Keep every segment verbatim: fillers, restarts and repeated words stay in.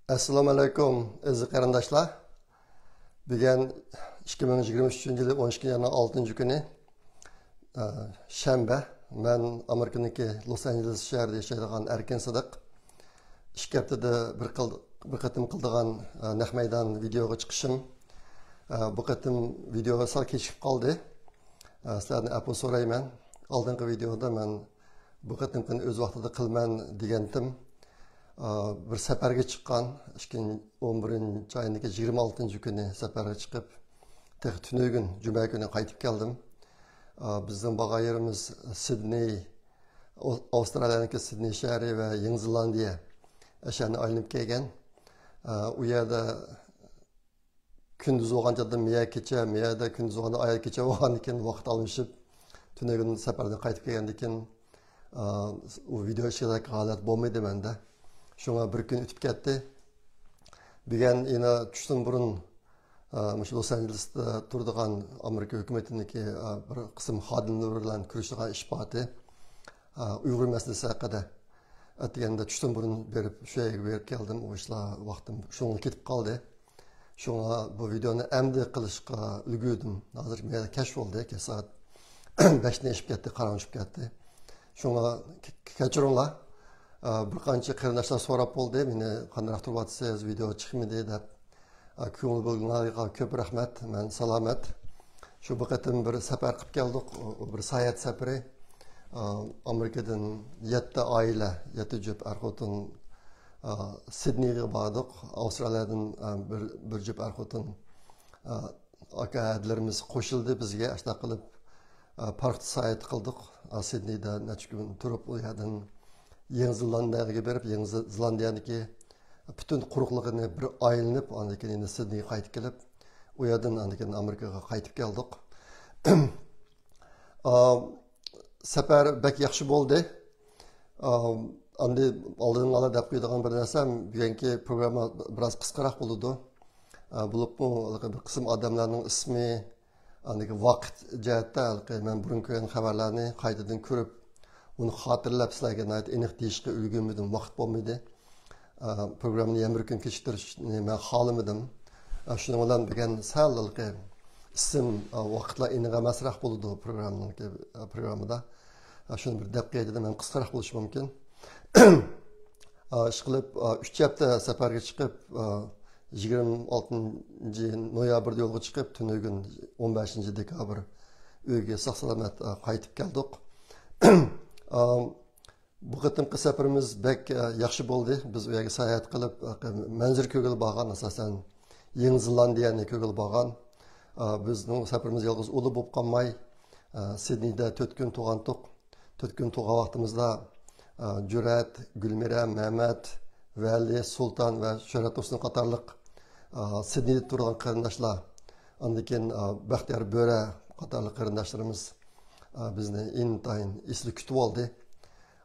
ئەسسالامۇ ئەلەيكۇم، ئەزىز قېرىنداشلار. بۈگۈن ئىككى مىڭ يىگىرمە ئۈچىنچى يىلى ئون ئىككىنچى ئاينىڭ ئالتىنچى كۈنى، ئە، شەنبە. مەن ئامېرىكىنىڭكى لوس ئانژېلېس شەھىرىدە ياشايدىغان ئەركىن سىدىق. ئىككى ھەپتىدە بىر قىل-، بىر قېتىم قىلىدىغان، ئە، نەق مەيدان ۋىدېئوغا چىقىشىم. ئە، بۇ قېتىم ۋىدېئو سەل كېچىكىپ قالدى. ئە، سىلەردىن ئەپۇ سورايمەن. ئالدىنقى ۋىدېئودا مەن بۇ قېتىمقىنى ئۆز ۋاقتىدا قىلىمەن دېگەنتىم. ئا، بىر سەپەرگە چىققان، ئىككىنچى، ئون بىرىنچى ئاينىڭكى يىگىرمە ئالتىنچى كۈنى سەپەرگە چىقىپ، تېخى تۈنۈگۈن، جۈمە كۈنى قايتىپ كەلدىم. ئا، بىزنىڭ بارغان يېرىمىز سىدنېي، ئو-، ئاۋسترالىيەنىڭكى سىدنېي شەھىرى ۋە يېڭى زېلاندىيە شەھىرىنى ئايلىنىپ كەلگەن. ئا، ئۇ يەردە كۈندۈز بولغان چاغدا مەيە كېچە، مەيەدە كۈندۈز بولغاندا ئايەر كېچە بولغاندىن كېيىن ۋاقىت ئالمىشىپ، تۈنۈگۈن سەپەردىن قايتىپ كەلگەندىن كېيىن، ئا، ئۇ ۋىدېئو ئىشلەيدىغان ھالەت بولمىدى مەندە. شۇڭا بىر كۈن ئۆتۈپ كەتتى. بۈگۈن يەنە چۈشتىن بۇرۇن، ئا، مۇشۇ لوس ئانژېلېستا تۇرىدىغان ئامېرىكا ھۆكۈمىتىنىڭكى، ئا، بىر قىسىم خادىملىرى بىلەن كۆرۈشىدىغان ئىش بار ئىدى. ئا، ئۇيغۇر مەسىلىسى ھەققىدە. ئەتىگەندە چۈشتىن بۇرۇن بېرىپ، شۇ يەرگە بېرىپ كەلدىم. ئۇ ئىشلار ۋاقتىم شۇنىڭغا كېتىپ قالدى. شۇڭا بۇ ۋىدېئونى ئەمدى قىلىشقا ئۈلگۈردۈم. ھازىر مەيلى كەچ بولدى، كەچ سائەت بەشتىن ئېشىپ كەتتى، قاراڭغۇ چۈشۈپ كەتتى. شۇڭا كە-، كەچۈرۈڭلار. ئا، بىر قانچە قېرىنداشلار سوراپ بولدى، مېنى قانداق تۇرۇۋاتىسىز، ۋىدېئو چىقمىدى دەپ. ئا، كۆڭۈل بۆلگىنىڭلارغا كۆپ رەھمەت، مەن سالامەت. شۇ بۇ قېتىم بىر سەپەر قىلىپ كەلدۇق، ئۇ بىر ساياھەت سەپىرى. ئا، ئامېرىكىدىن يەتتە ئائىلە، يەتتە جۈپ ئەر-خوتۇن، ئا، سىدنېيغا باردۇق. ئاۋسترالىيەدىن، ئا، بىر، بىر جۈپ ئەر-خوتۇن، ئا، ئاكا-ھەدىلىرىمىز قوشۇلدى بىزگە. ئاشۇنداق قىلىپ، ئا، پارختا ساياھەت قىلدۇق. ئا، سىدنېيدا نەچچە كۈن تۇرۇپ، ئۇ يەردىن يېڭى زېلاندىيەگە بېرىپ، يېڭى زې-، زېلاندىيەدىكى پۈتۈن قۇرۇقلۇقىنى بىر ئايلىنىپ، ئاندىن كېيىن يەنە سىدنېيگە قايتىپ كېلىپ، ئۇ يەردىن ئاندىن كېيىن ئامېرىكىغا قايتىپ كەلدۇق. ئا، سەپەر بەك ياخشى بولدى. ئا، ئەمدى ئالدىنلا دەپ قويىدىغان بىر نەرسەم، بۈگۈنكى پروگرامما بىراز قىسقىراق بولىدۇ. ئا، بولۇپمۇ بىر قىسىم ئادەملەرنىڭ ئىسمى، ئاندىكى ۋاقىت جەھەتتە ھېلىقى مەن بۇرۇن كۆرگەن خەۋەرلەرنى قايتىدىن كۆرۈپ، ئۇنى خاتىرىلەپ سىلەرگە ناھايىتى ئېنىق دېيىشكە ئۈلگۈرمىدىم، ۋاقىت بولمىدى. ئا، پروگراممىنى يەنە بىر كۈن كېچىكتۈرۈشنى مەن خالىمىدىم. ئا، شۇنىڭ بىلەن بۈگۈن سەل ھېلىقى ئىسىم، ئا، ۋاقىتلار ئېنىق ئەمەسراق بولىدۇ پروگراممىنىڭكى، ئا، پروگراممىدا. ئا، شۇنى بىر دەپ قوياي دېدىم، مەن قىسقىراق بولۇشى مۇمكىن. ئا، ئىشقىلىپ، ئا، ئۈچ ھەپتە سەپەرگە چىقىپ، ئا، يىگىرمە ئالتىنچى نويابىردا يولغا چىقىپ، تۈنۈگۈن ئون بەشىنچى دېكابىر ئۆيگە ساق-سالامەت، ئا، قايتىپ كەلدۇق. ئا، بۇ قېتىمقى سەپىرىمىز بەك، ئا، ياخشى بولدى. بىز ئۇ يەرگە ساياھەت قىلىپ، ئا، مەنزىرە كۆرگىلى بارغان، ئاساسەن، يېڭى زېلاندىيەنى كۆرگىلى بارغان. ئا، بىزنىڭ سەپىرىمىز يالغۇز ئۇلا بولۇپ قالماي، ئا، سىدنېيدا تۆت كۈن تۇرغانتۇق. تۆت كۈن تۇرغان ۋاقتىمىزدا، ئا، جۈرئەت، گۈلمىرە، مەمەت، ۋەلى، سۇلتان ۋە شۆھرەت تۇرسۇن قاتارلىق، ئا، سىدنېيدا تۇرىدىغان قېرىنداشلار، ئاندىن كېيىن، ئا، بەختىيار بۆرە قاتارلىق قېرىنداشلىرىمىز، ئا، بىزنى ئىنتايىن ئېسىل كۈتۈۋالدى.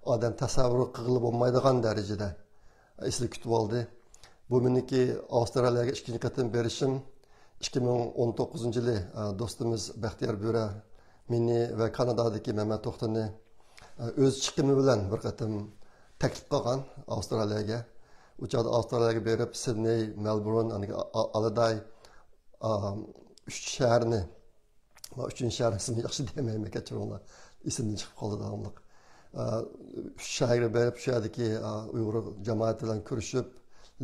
ئادەم تەسەۋۋۇر قىلغىلى بولمايدىغان دەرىجىدە ئېسىل كۈتۈۋالدى. بۇ مېنىڭكى ئاۋسترالىيەگە ئىككىنچى قېتىم بېرىشىم. ئىككى مىڭ ئون توققۇزىنچى يىلى، ئە، دوستىمىز بەختىيار بۆرە مېنى ۋە كانادادىكى مەمەت توختىنى، ئە، ئۆز چىقىمى بىلەن بىر قېتىم تەكلىپ قىلغان ئاۋسترالىيەگە. ئۇ چاغدا ئاۋسترالىيەگە بېرىپ، سىدنېي، مېلبورن، ئاندىن كېيىن ئا-، ئا-، ئالىداي، ئا، ئۈچ شەھەرنى، مانا ئۈچىنچى شەھەر ئىسمىنى ياخشى دېيەلمەيمەن، كەچۈرۈڭلار. ئېسىمدىن چىقىپ قالدى داۋاملىق. ئا، ئۈچ شەھەرگە بېرىپ، شۇ يەردىكى، ئا، ئۇيغۇر جامائىتى بىلەن كۆرۈشۈپ،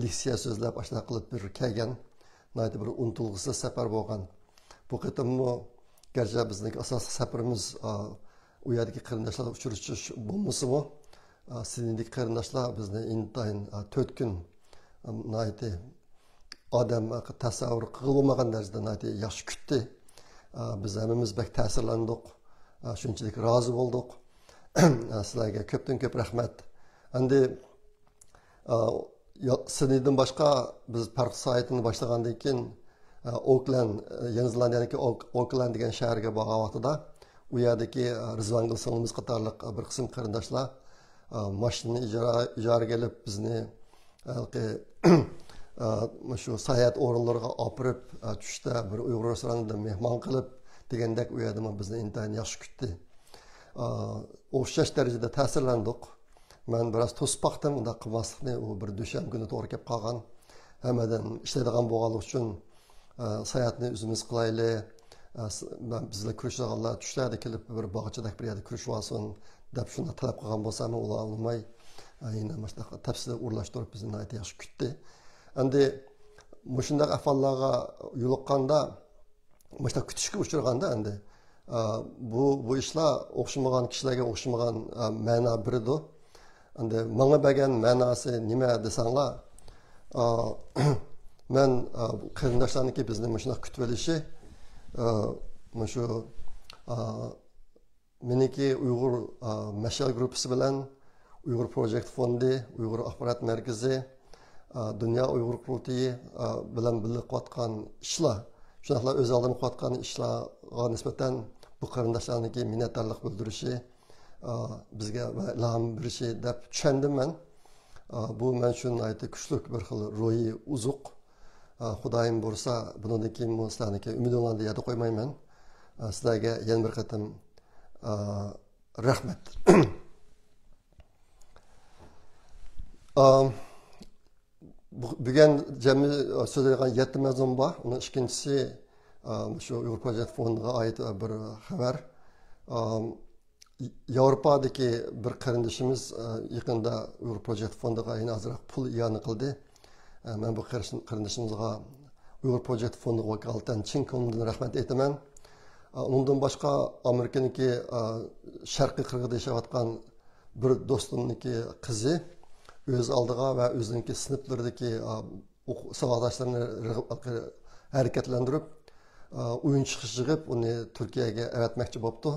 لېكسىيە سۆزلەپ، ئاشۇنداق قىلىپ بىر كەلگەن. ناھايىتى بىر ئۇنتۇلغۇسىز سەپەر بولغان. بۇ قېتىممۇ گەرچە بىزنىڭكى ئاساسلىق سەپىرىمىز، ئا، ئۇ يەردىكى قېرىنداشلار ئۇچرىشىش بولمىسىمۇ، ئا، سىدنېيدىكى قېرىنداشلار بىزنى ئىنتايىن، ئا، تۆت كۈن، ئا، ناھايىتى ئادەم تەسەۋۋۇر قىلغىلى بولمىغان دەرىجىدە ناھايىتى ياخشى كۈتتى. ئا، بىز ھەممىمىز بەك تەسىرلەندۇق. ئا، شۇنچىلىك رازى بولدۇق. ئا، سىلەرگە كۆپتىن كۆپ رەھمەت. ئەمدى، ئا، يا-، سىدنېيدىن باشقا بىز پارختا ساياھىتىنى باشلىغاندىن كېيىن، ئا، ئوكلاند، ئا، يېڭى زېلاندىيەنىڭكى ئوك-، ئوكلاند دېگەن شەھەرگە بارغان ۋاقتىدا، ئۇ يەردىكى، ئا، رىزۋانگۈل سىڭلىمىز قاتارلىق، ئا، بىر قىسىم قېرىنداشلار، ئا، ماشىنىنى ئىجارە، ئىجارىگە ئېلىپ، بىزنى ھېلىقى، ئا، مۇشۇ ساياھەت ئورۇنلىرىغا ئاپىرىپ، ئا، چۈشتە بىر ئۇيغۇر رېستورانىدا مېھمان قىلىپ دېگەندەك، ئۇ يەردىمۇ بىزنى ئىنتايىن ياخشى كۈتتى. ئا، ئوخشاش دەرىجىدە تەسىرلەندۇق. مەن بىراز توسۇپ باقتىم، ئۇنداق قىلماسلىقنى، ئۇ بىر دۈشەنبە كۈنى توغرا كەپ قالغان. ھەممەدىن ئىشلەيدىغان بولغانلىقى ئۈچۈن، ئە، ساياھەتنى ئۆزىمىز قىلايلى، ئە، س-، مەن، بىزلەر كۆرۈشىدىغانلار چۈشلەردە كېلىپ بىر باغچىدەك بىر يەردە كۆرۈشۈۋالسۇن دەپ شۇنداق تەلەپ قىلغان بولسا، ئەمما ئۇلار ئۇنىماي، ئە، يەنە مۇشۇنداق تەپسىلىي ئورۇنلاشتۇرۇپ بىزنى ناھايىتى ياخشى كۈتتى. ئەمدى مۇشۇنداق ئەھۋاللارغا يولۇققاندا، مۇشۇنداق كۈتۈشكە ئۇچرىغاندا ئەمدى، ئە، بۇ، بۇ ئىشلار ئوخشىمىغان كىشىلەرگە ئوخشىمىغان، ئە، مەنا بېرىدۇ. ئەمدى ماڭا بەرگەن مەناسى نېمە دېسەڭلار، ئا، مەن، ئا، بۇ قېرىنداشلارنىڭكى بىزنى مۇشۇنداق كۈتۈۋېلىشى، ئا، مۇشۇ، ئا، مېنىڭكى ئۇيغۇر، ئا، مەشئەل گۇرۇپپىسى بىلەن ئۇيغۇر پروجېكت فوندى، ئۇيغۇر ئاخبارات مەركىزى، ئا، دۇنيا ئۇيغۇر قۇرۇلتىيى، ئا، بىلەن بىللە قىلىۋاتقان ئىشلار، شۇنداقلا ئۆز ئالدىمىزدا قىلىۋاتقان ئىشلارغا نىسبەتەن بۇ قېرىنداشلارنىڭكى مىننەتدارلىق بىلدۈرۈشى، ئا، بىزگە ۋە ئىلھام بېرىشى دەپ چۈشەندىم مەن. ئا، بۇ مەن ئۈچۈن ناھايىتى كۈچلۈك بىر خىل روھىي ئوزۇق. ئا، خۇدايىم بۇيرۇسا، بۇنىڭدىن كېيىنمۇ سىلەرنىڭكى ئۈمىدىڭلارنى يەردە قويمايمەن. ئا، سىلەرگە يەنە بىر قېتىم، ئا، رەھمەت. ئا، بۈ-، بۈگۈن جەمئىي سۆزلەيدىغان يەتتە مەزمۇن بار. ئۇنىڭ ئىككىنچىسى، ئا، شۇ ئۇيغۇر پروجېكت فوندىغا ئائىت بىر خەۋەر. ئا، ياۋروپادىكى بىر قېرىندىشىمىز، ئا، يېقىندا ئۇيغۇر پروجېكت فوندىغا يەنە ئازراق پۇل ئىئانە قىلدى. ئا، مەن بۇ قېرىندىشىمىزغا ئۇيغۇر پروجېكت فوندىغا ۋاكالىتەن چىن كۆڭلۈمدىن رەھمەت ئېيتىمەن. ئا، ئۇنىڭدىن باشقا ئامېرىكىنىڭكى، ئا، شەرقىي قىرغىدا ياشاۋاتقان بىر دوستۇمنىڭكى قىزى ئۆز ئالدىغا ۋە ئۆزىنىڭكى سىنىپلىرىدىكى، ئا، ئوق-، ساۋاقداشلىرىنى رىغ-، ھەرىكەتلەندۈرۈپ، ئا، ئويۇن چىقىش يىغىپ، ئۇنى تۈركىيەگە ئەۋەتمەكچى بوپتۇ.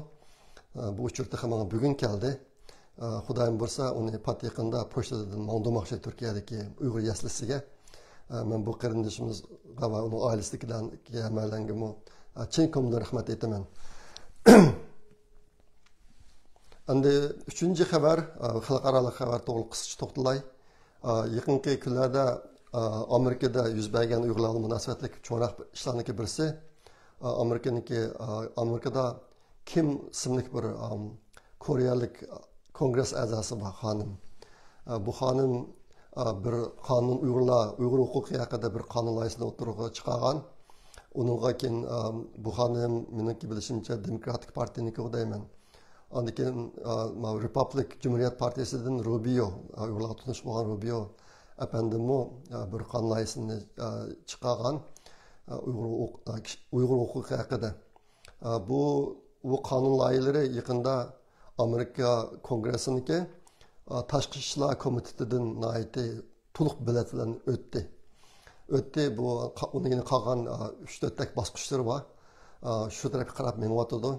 ئا، بۇ ئۇچۇر تېخى ماڭا بۈگۈن كەلدى. ئا، خۇدايىم بۇيرۇسا، ئۇنى پات يېقىندا پوچتىدىن ماڭدۇرماقچى تۈركىيەدىكى ئۇيغۇر يەسلىسىگە. ئا، مەن بۇ قېرىندىشىمىزغا ۋە ئۇنىڭ ئائىلىسىدىكىلەرگە، ھەممەيلەنگىمۇ، ئا، چىن كۆڭلۈمدىن رەھمەت ئېيتىمەن. ئەمدى ئۈچىنچى خەۋەر، ئا، خەلقئارالىق خەۋەر توغرىلىق قىسقىچە توختىلاي. ئا، يېقىنقى كۈنلەردە، ئا، ئامېرىكىدا يۈز بەرگەن ئۇيغۇرلارغا مۇناسىۋەتلىك چوڭراق ئىشلارنىڭكى بىرسى، ئا، ئامېرىكىنىڭكى، ئا، ئامېرىكىدا كىم ئىسىملىك بىر، ئام، كورېيەلىك كونگرېس ئەزاسى بار خانىم. ئا، بۇ خانىم، ئا، بىر قانۇن ئۇيغۇرلار، ئۇيغۇر ھوقۇقى ھەققىدە بىر قانۇن لايىھەسىنى ئوتتۇرىغا چىقارغان. ئۇنىڭغا كېيىن، ئا، بۇ خانىم مېنىڭكى بىلىشىمچە دېموكراتىك پارتىيىنىڭكى دەيمەن. ئاندىن كېيىن، ئا، ماۋۇ رېپابلىك جۇمھۇرىيەت پارتىيىسىدىن روبىيو، ئا، ئۇيغۇرلارغا تونۇش بولغان روبىيو ئەپەندىمۇ، ئا، بىر قانۇن لايىھەسىنى، ئا، چىقارغان، ئا، ئۇيغۇر ھوقۇق-، ئا، كىشى-، ئۇيغۇر ھوقۇقى ھەققىدە. ئا، بۇ، بۇ قانۇن لايىھىلىرى يېقىندا ئامېرىكا كونگرېسسىنىڭكى، ئا، تاشقى ئىشلار كومىتېتىدىن ناھايىتى تولۇق بېلەت بىلەن ئۆتتى. ئۆتتى، بۇ قا-، ئۇنىڭ يەنە قالغان، ئا، ئۈچ تۆتتەك باسقۇچلىرى بار. ئا، شۇ تەرەپكە قاراپ مېڭىۋاتىدۇ.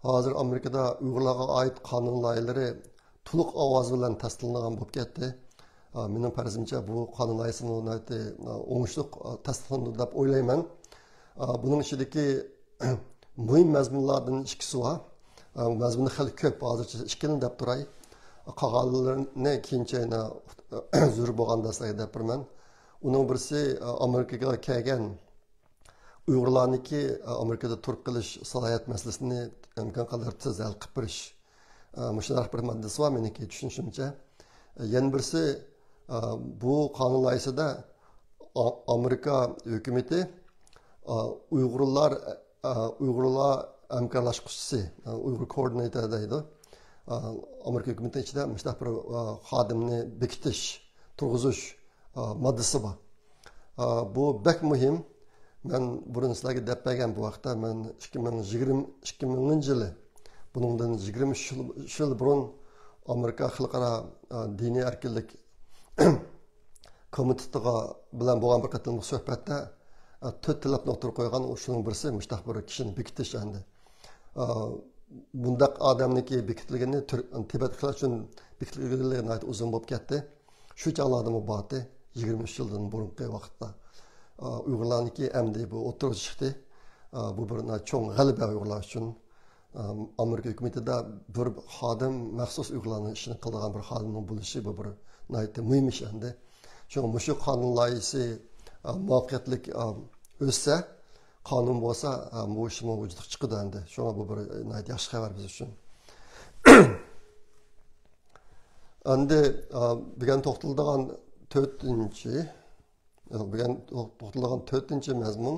ھازىر ئامېرىكىدا ئۇيغۇرلارغا ئائىت قانۇن لايىھىلىرى تولۇق ئاۋاز بىلەن تەستىقلانغان بولۇپ كەتتى. ئا، مېنىڭ پەرىزىمچە، بۇ قانۇن لايىھىسىمۇ ناھايىتى، ئا، ئوڭۇشلۇق، ئا، تەستىقلىنىدۇ دەپ ئويلايمەن. ئا، بۇنىڭ ئىچىدىكى مۇھىم مەزمۇنلاردىن ئىككىسى بار. ئا، مەزمۇنى خېلى كۆپ، ھازىرچە ئىككىنى دەپ تۇراي. قالغانلىرىنى كېيىنچە يەنە زۆرۈر بولغاندا سىلەرگە دەپ بېرىمەن. ئۇنىڭ بىرسى، ئا، ئامېرىكىغا كەلگەن ئۇيغۇرلارنىڭكى، ئا، ئامېرىكىدا تۇرۇپ قېلىش سالاھىيەت مەسىلىسىنى ئىمكان قەدەر تېز ھەل قىلىپ بېرىش. ئا، مۇشۇنداق بىر ماددىسى بار مېنىڭكى چۈشىنىشىمچە. يەنە بىرسى، ئا، بۇ قانۇن لايىھىسىدە ئا-، ئامېرىكا ھۆكۈمىتى، ئا، ئۇيغۇرلار، ئا، ئۇيغۇرلار ھەمكارلاشقۇچىسى، ئا، ئۇيغۇر كوئوردىناتور دەيدۇ. ئا، ئامېرىكا ھۆكۈمىتىنىڭ ئىچىدە مۇشۇنداق بىر، ئا، خادىمنى بېكىتىش، تۇرغۇزۇش، ئا، ماددىسى بار. ئا، بۇ بەك مۇھىم. مەن بۇرۇن سىلەرگە دەپ بەرگەن بۇ ھەقتە، مەن ئىككى مىڭ يىگىرمە، ئىككى مىڭىنچى يىلى، بۇنىڭدىن يىگىرمە ئۈچ يىل، ئۈچ يىل بۇرۇن ئامېرىكا خەلقئارا، ئا، دىنىي ئەركىنلىك كومىتېتىغا بىلەن بولغان بىر قېتىملىق سۆھبەتتە، ئا، تۆت تەلەپنى ئوتتۇرىغا قويغان، شۇنىڭ بىرسى مۇشۇنداق بىر كىشىنى بېكىتىش ئەمدى. ئا، بۇنداق ئادەمنىڭكى بېكىتىلگىنى تۈر-، تىبەتلىكلەر ئۈچۈن بېكىتىلگىلى ناھايىتى ئۇزۇن بولۇپ كەتتى. شۇ چاغلاردىمۇ بارتى، يىگىرمە ئۈچ يىلدىن بۇرۇنقى ۋاقىتتا. ئا، ئۇيغۇرلارنىڭكى ئەمدى بۇ ئوتتۇرىغا چىقتى. ئا، بۇ بىر ناھايىتى چوڭ غەلىبە ئۇيغۇرلار ئۈچۈن. ئا، ئامېرىكا ھۆكۈمىتىدە بىر خادىم مەخسۇس ئۇيغۇرلارنىڭ ئىشىنى قىلىدىغان بىر خادىمنىڭ بولۇشى، بۇ بىر ناھايىتى مۇھىم ئىش ئەمدى. شۇڭا مۇشۇ قانۇن لايىھىسى، ئا، مۇۋەپپەقىيەتلىك، ئا، ئۆتسە، قانۇن بولسا، ئا، بۇ ئىشمۇ ۋۇجۇدقا چىقىدۇ ئەمدى. شۇڭا بۇ بىر ناھايىتى ياخشى خەۋەر بىز ئۈچۈن. ئەمدى، ئا، بۈگۈن توختىلىدىغان تۆتىنچى، بۈگۈن توختىلىدىغان تۆتىنچى مەزمۇن،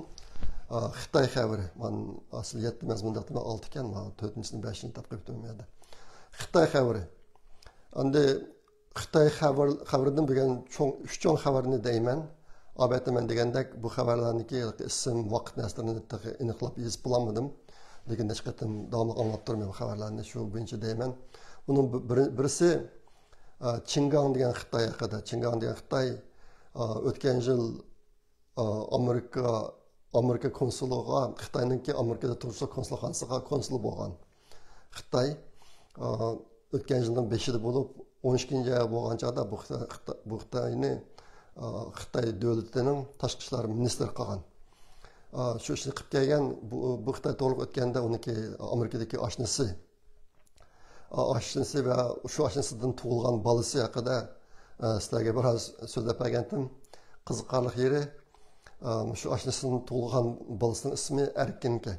ئا، خىتاي خەۋىرى. مانا ئەسلى يەتتە مەزمۇن دەپتىمەن، ئالتە ئىكەن، مانا تۆتىنچىسىنى، بەشىنچىنى تەتقىق قىلىپ ئۆتۈۋاتىمەن بۇ يەردە. خىتاي خەۋىرى. ئەمدى خىتاي خەۋەر، خەۋىرىدىن بۈگۈن چوڭ، ئۈچ چوڭ خەۋەرنى دەيمەن. ئالبەتتە، مەن دېگەندەك، بۇ خەۋەرلەرنىڭكى ئىسىم، ۋاقىت، نەرسىلىرىنى تېخى ئېنىقلاپ يېزىپ بولالمىدىم. لېكىن نەچچە قېتىم داۋاملىق ئاڭلاپ تۇرىمەن بۇ خەۋەرلەرنى، شۇ بويىچە دەيمەن. بۇنىڭ بىر-، بىرسى، ئا، چىڭگاڭ دېگەن خىتاي ھەققىدە. چىڭگاڭ دېگەن خىتاي، ئا، ئۆتكەن يىل، ئا، ئامېرىكا، ئامېرىكا كونسۇلىغا، خىتاينىڭكى ئامېرىكىدا تۇرۇشلۇق كونسۇلخانىسىغا كونسۇل بولغان خىتاي، ئا، ئۆتكەن يىلنىڭ بېشىدا بولۇپ، ئون ئىككىنچى ئاي بولغان چاغدا بۇ خىتاي، خىتا-، بۇ خىتاينى، ئا، خىتاي دۆلىتىنىڭ تاشقى ئىشلار مىنىستىرى قىلغان. ئا، شۇ ئىشنى قىلىپ كەلگەن، بۇ، بۇ خىتاي تۇغۇلۇپ ئۆتكەندە ئۇنىڭكى ئامېرىكىدىكى ئاشنىسى، ئا، ئاشنىسى ۋە شۇ ئاشنىسىدىن تۇغۇلغان بالىسى ھەققىدە، ئا، سىلەرگە بىراز سۆزلەپ بەرگەنتىم. قىزىقارلىق يېرى، ئا، شۇ ئاشنىسىدىن تۇغۇلغان بالىسىنىڭ ئىسمى ئەركىنكەن.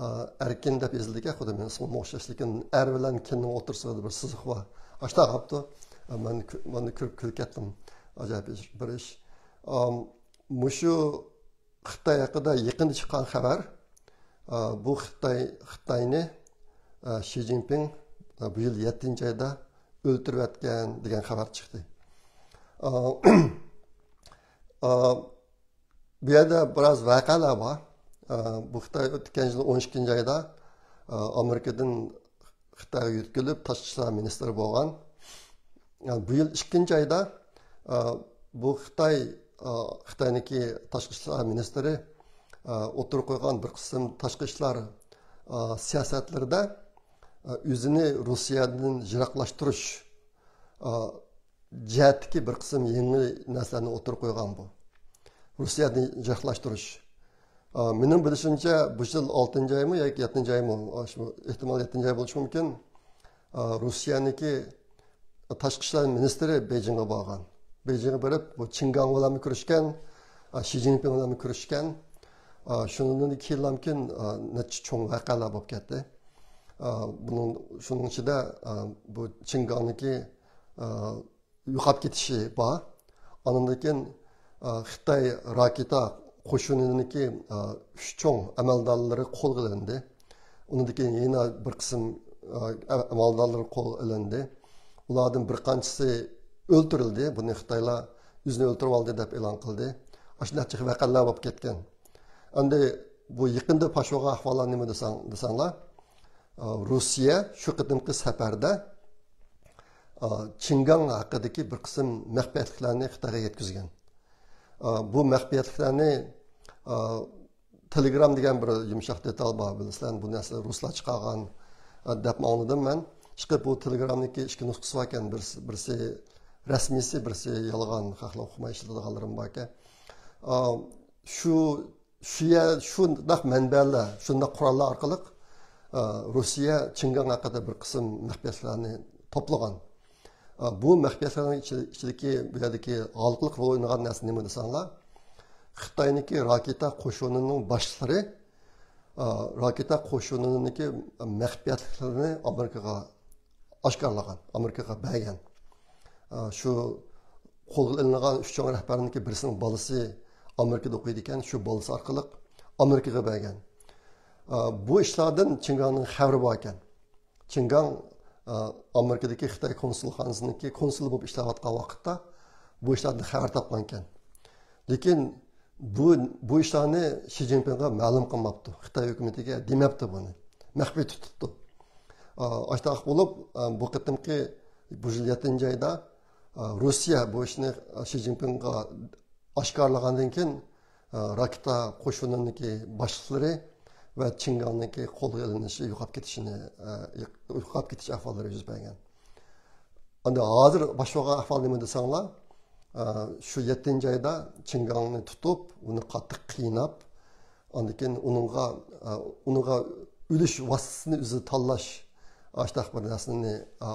ئا، ئەركىن دەپ يېزىلىدىكەن، خۇددى مېنىڭ ئىسمىمغا ئوخشاش، لېكىن ئەر بىلەن كىننىڭ ئوتتۇرىسىدا بىر سىزىق بار. ئاشۇنداق قاپتۇ. ئا، مەن كۆ-، مەن كۆرۈپ كۈلۈپ كەتتىم. ئاجايىپ ئىش، بىر ئىش. ئام، مۇشۇ خىتاي ھەققىدە يېقىندا چىققان خەۋەر. ئا، بۇ خىتاي، خىتاينى، ئا، شى جىنپىڭ، ئا، بۇ يىل يەتتىنچى ئايدا ئۆلتۈرۈۋەتكەن دېگەن خەۋەر چىقتى. ئا، ئا، بۇ يەردە بىراز ۋەقەلەر بار. ئا، بۇ خىتاي ئۆتكەن يىل ئون ئىككىنچى ئايدا، ئا، ئامېرىكىدىن خىتايغا يۆتكىلىپ تاشقى ئىشلار مىنىستىرى بولغان. بۇ يىل ئىككىنچى ئايدا، ئا، بۇ خىتاي، ئا، خىتاينىڭكى تاشقى ئىشلار مىنىستىرى، ئا، ئوتتۇرىغا قويغان بىر قىسىم تاشقى ئىشلار، ئا، سىياسەتلىرىدە، ئا، ئۆزىنى روسىيەدىن يىراقلاشتۇرۇش، ئا، جەھەتتىكى بىر قىسىم يېڭى نەرسىلەرنى ئوتتۇرىغا قويغان بۇ. روسىيەدىن يىراقلاشتۇرۇش. ئا، مېنىڭ بىلىشىمچە، بۇ يىل ئالتىنچى ئايمۇ ياكى يەتتىنچى ئايمۇ، ئا، شۇ ئېھتىمال يەتتىنچى ئاي بولۇشى مۇمكىن. ئا، روسىيەنىڭكى تاشقى ئىشلار مىنىستىرى بېيجىڭغا بارغان. بېيجىڭغا بېرىپ، بۇ چىڭگاڭ بىلەنمۇ كۆرۈشكەن، ئا، شى جىنپىڭ بىلەنمۇ كۆرۈشكەن. ئا، شۇنىڭدىن كېيىنلامكىن، ئا، نەچچە چوڭ ۋەقەلەر بولۇپ كەتتى. ئا، بۇنىڭ، شۇنىڭ ئىچىدە، ئا، بۇ چىڭگاڭنىڭكى، ئا، يوقاپ كېتىشى بار. ئاندىن كېيىن، ئا، خىتاي راكېتا قوشۇنىنىڭكى، ئا، ئۈچ چوڭ ئەمەلدارلىرى قولغا ئېلىندى. ئۇنىڭدىن كېيىن يەنە بىر قىسىم، ئا، ئەمەلدارلىرى قولغا ئېلىندى. ئۇلاردىن بىر قانچىسى ئۆلتۈرۈلدى. بۇنى خىتايلار ئۆزىنى ئۆلتۈرۈۋالدى دەپ ئېلان قىلدى. ئاشۇنداق ۋەقەلەر بولۇپ كەتكەن. ئەمدى بۇ يېقىندا پاش بولغان ئەھۋاللار نېمە دېسەڭ، دېسەڭلار، ئا، روسىيە شۇ قېتىمقى سەپەردە، ئا، چىڭگاڭ ھەققىدىكى بىر قىسىم مەخپىيەتلىكلەرنى خىتايغا يەتكۈزگەن. ئا، بۇ مەخپىيەتلىكلەرنى، ئا، تېلېگرام دېگەن بىر يۇمشاق دېتال بار، بىلىسىلەر، بۇ نەرسىنى رۇسلار چىقارغان، ئا، دەپمۇ ئاڭلىدىم مەن. ئىشقىلىپ، بۇ تېلېگرامنىڭكى ئىككى نۇسخىسى باركەن، بىرسى، بىرسى رەسمىيسى، بىرسى يالغان، خەقلەر ئوقۇماي ئىشلىتىدىغانلىرىمۇ باركەن. ئا، شۇ شۇ يەر، شۇنداق مەنبەلەر، شۇنداق قوراللار ئارقىلىق، ئا، روسىيە چىڭگاڭ ھەققىدە بىر قىسىم مەخپىيەتلەرنى توپلىغان. ئا، بۇ مەخپىيەتلەرنىڭ ئىچى-، ئىچىدىكى، بۇ يەردىكى ھالقىلىق رول ئوينىغان نەرسە نېمە دېسەڭلار، خىتاينىڭكى راكېتا قوشۇنىنىڭ باشلىقلىرى، ئا، راكېتا قوشۇنىنىڭكى مەخپىيەتلىكلىرىنى ئامېرىكىغا ئاشكارىلىغان، ئامېرىكىغا بەرگەن. ئا، شۇ قولغا ئېلىنغان ئۈچ چوڭ رەھبەرنىڭكى بىرسىنىڭ بالىسى ئامېرىكىدا ئوقۇيدىكەن، شۇ بالىسى ئارقىلىق ئامېرىكىغا بەرگەن. ئا، بۇ ئىشلاردىن چىڭگاڭنىڭ خەۋىرى بار ئىكەن. چىڭگاڭ، ئا، ئامېرىكىدىكى خىتاي كونسۇلخانىسىنىڭكى كونسۇلى بولۇپ ئىشلەۋاتقان ۋاقىتتا بۇ ئىشلاردىن خەۋەر تاپقان ئىكەن. لېكىن بۇ، بۇ ئىشلارنى شى جىنپىڭغا مەلۇم قىلماپتۇ. خىتاي ھۆكۈمىتىگە دېمەپتۇ بۇنى. مەخپىي تۇتۇپتۇ. ئا، ئاشتاق بولۇپ، ئا، بۇ قېتىمقى بۇ يىل يەتتىنچى ئايدا، ئا، روسىيە بۇ ئىشنى شى جىنپىڭغا ئاشكارىلىغاندىن كېيىن، ئا، راكېتا قوشۇنىنىڭكى باشلىقلىرى ۋە چىڭگاڭنىڭكى قولغا ئېلىنىشى، يوقاپ كېتىشىنى، ئا، يوقاپ كېتىش ئەھۋاللىرى يۈز بەرگەن. ئەمدى ھازىر باش بولغان ئەھۋال نېمە دېسەڭلار، ئە، شۇ يەتتىنچى ئايدا چىڭگاڭنى تۇتۇپ، ئۇنى قاتتىق قىيناپ، ئاندىن كېيىن ئۇنىڭغا، ئە، ئۇنىڭغا ئۆلۈش ۋاسىتىسىنى ئۆزى تاللاش، ئاشتاق بىر نەرسىنى، ئە،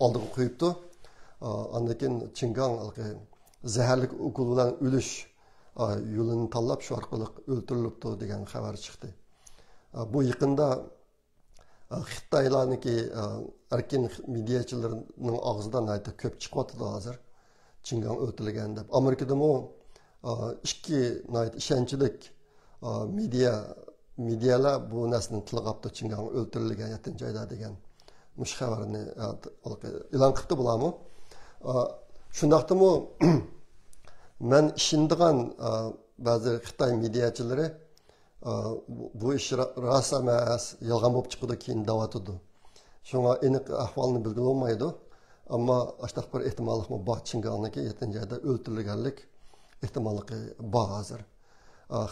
ئالدىغا قويۇپتۇ. ئە، ئاندىن كېيىن چىڭگاڭ ھېلىقى زەھەرلىك ئوكۇل بىلەن ئۆلۈش، ئە، يولىنى تاللاپ، شۇ ئارقىلىق ئۆلتۈرۈلۈپتۇ دېگەن خەۋەر چىقتى. ئە، بۇ يېقىندا خىتايلارنىڭكى، ئە، ئەركىن مېدىياچىلىرىنىڭ ئاغزىدا ناھايىتى كۆپ چىقىۋاتىدۇ ھازىر. چىڭگاڭ ئۆلتۈرۈلگەن دەپ. ئامېرىكىدىمۇ، ئىككى ناھايىتى ئىشەنچلىك مېدىيا مېدىيالار بۇ نەرسىنى تىلغاپتۇ، چىڭگاڭ ئۆلتۈرۈلگەن يەتتىنچى ئايدا دېگەن مۇشۇ خەۋەرنى ئېلان قىپتۇ بۇلارمۇ. شۇنداقتىمۇ مەن ئىشىنىدىغان بەزى خىتاي مېدىياچىلىرى بۇ ئىش راست ئەمەس، يالغان بولۇپ چىقىدۇ كېيىن دەۋاتىدۇ. شۇڭا ئېنىق ئەھۋالنى بىلگىلى بولمايدۇ. ئەمما ئاشتاق بىر ئېھتىماللىقمۇ بار، چىڭگاڭنىڭكى يەتتىنچى ئايدا ئۆلتۈرۈلگەنلىك ئېھتىماللىقى بار ھازىر.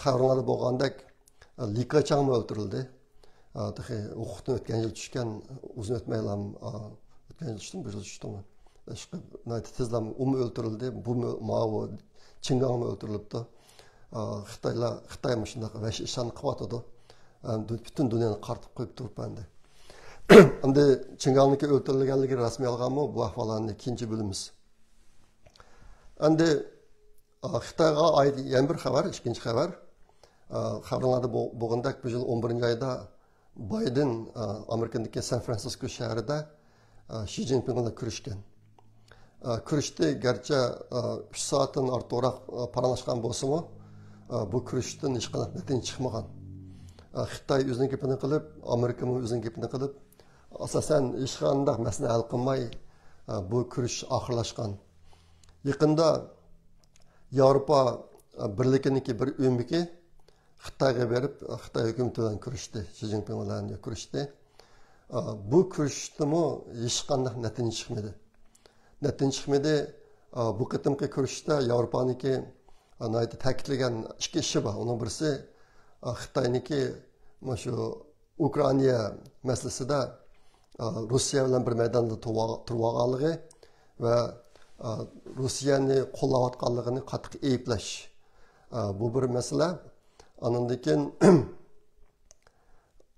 خەۋىرىڭلاردا بولغاندەك، لى كېچاڭمۇ ئۆلتۈرۈلدى. تېخى ھوقۇقتىن ئۆتكەن يىل چۈشكەن، ئۇزۇن ئۆتمەيلا، ئۆتكەن يىل چۈشتىمۇ، بۇ يىل چۈشتىمۇ؟ ئىشقىلىپ ناھايىتى تېزلا ئۇمۇ ئۆلتۈرۈلدى، بۇمۇ، ماۋۇ چىڭگاڭمۇ ئۆلتۈرۈلۈپتۇ. خىتايلار، خىتاي مۇشۇنداق ۋەھشىي ئىشلارنى قىلىۋاتىدۇ. پۈتۈن دۇنيانى قارىتىپ قويۇپ تۇرۇپ ئەمدى. ئەمدى چىڭگاڭنىڭكى ئۆلتۈرۈلگەنلىكى رەسمىي يالغانمۇ؟ بۇ ئەھۋاللارنى كېيىنچە بىلىمىز. ئەمدى خىتايغا ئائىت يەنە بىر خەۋەر، ئىككىنچى خەۋەر. خەۋەرلەردە بولغاندەك، بۇ يىل ئون بىرىنچى ئايدا بايدېن ئامېرىكىدىكى سان فرانسىسكو شەھىرىدە شى جىنپىڭ بىلەن كۆرۈشكەن. كۆرۈشتى، گەرچە ئۈچ سائەتتىن ئارتۇقراق پاراڭلاشقان بولسىمۇ، بۇ كۆرۈشۈشتىن ھېچقانداق نەتىجە چىقمىغان. خىتاي ئۆزىنىڭ گېپىنى قىلىپ، ئامېرىكىمۇ ئۆزىنىڭ گېپىنى قىلىپ، ئاساسەن ھېچقانداق مەسىلىنى ھەل قىلماي، بۇ كۆرۈشۈش ئاخىرلاشقان. يېقىندا ياۋروپا بىرلىكىنىڭكى بىر ئۆمىكى خىتايغا بېرىپ، خىتاي ھۆكۈمىتى بىلەن كۆرۈشتى، شى جىنپىڭ بىلەن كۆرۈشتى. بۇ كۆرۈشۈشتىمۇ ھېچقانداق نەتىجە چىقمىدى. نەتىجە چىقمىدى. بۇ قېتىمقى كۆرۈشۈشتە ياۋروپانىڭكى ناھايىتى تەكىتلىگەن ئىككى ئىشى بار. ئۇنىڭ بىرسى، خىتاينىڭكى مۇشۇ ئۇكرائىنا مەسىلىسىدە، ئا، روسىيە بىلەن بىر مەيداندا تۇرۇۋال-، تۇرۇۋالغانلىقى ۋە، ئا، روسىيەنى قوللاۋاتقانلىقىنى قاتتىق ئەيىبلەش. ئا، بۇ بىر مەسىلە. ئانىڭدىن كېيىن،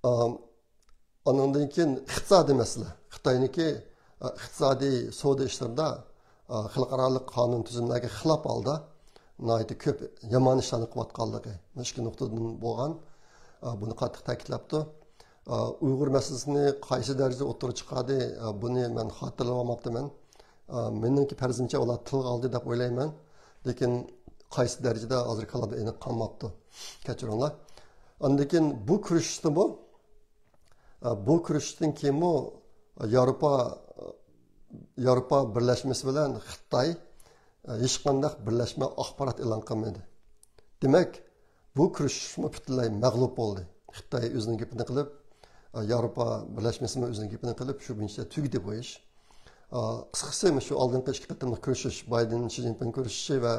ئا، ئانىڭدىن كېيىن ئىقتىسادىي مەسىلە. خىتاينىڭكى، ئا، ئىقتىسادىي سودا ئىشلىرىدا، ئا، خەلقئارالىق قانۇن تۈزۈملەرگە خىلاپ ھالدا ناھايىتى كۆپ يامان ئىشلارنى قىلىۋاتقانلىقى، مۇشۇ ئىككى نۇقتىدىن بولغان، ئا، بۇنى قاتتىق تەكىتلەپتۇ. ئا، ئۇيغۇر مەسىلىسىنى قايسى دەرىجىدە ئوتتۇرىغا چىقاردى، ئا، بۇنى مەن خاتىرىلىۋالماپتىمەن. ئا، مېنىڭكى پەرىزىمچە ئۇلار تىلغا ئالدى دەپ ئويلايمەن. لېكىن قايسى دەرىجىدە ھازىر كاللامدا ئېنىق قالماپتۇ. كەچۈرۈڭلار. ئاندىن كېيىن بۇ كۆرۈشۈشتىمۇ، ئا، بۇ كۆرۈشۈشتىن كېيىنمۇ ياۋروپا، ياۋروپا بىرلەشمىسى بىلەن خىتاي، ئا، ھېچقانداق بىرلەشمە ئاخبارات ئېلان قىلمىدى. دېمەك، بۇ كۆرۈشۈشمۇ پۈتۈنلەي مەغلۇپ بولدى. خىتاي ئۆزىنىڭ گېپىنى قىلىپ، ياۋروپا بىرلەشمىسىمۇ ئۆزىنىڭ گېپىنى قىلىپ، شۇ بويىچە تۈگىدى بۇ ئىش. قىسقىسى، مۇشۇ ئالدىنقى ئىككى قېتىملىق كۆرۈشۈش، بايدېن شى جىنپىڭ كۆرۈشۈشى ۋە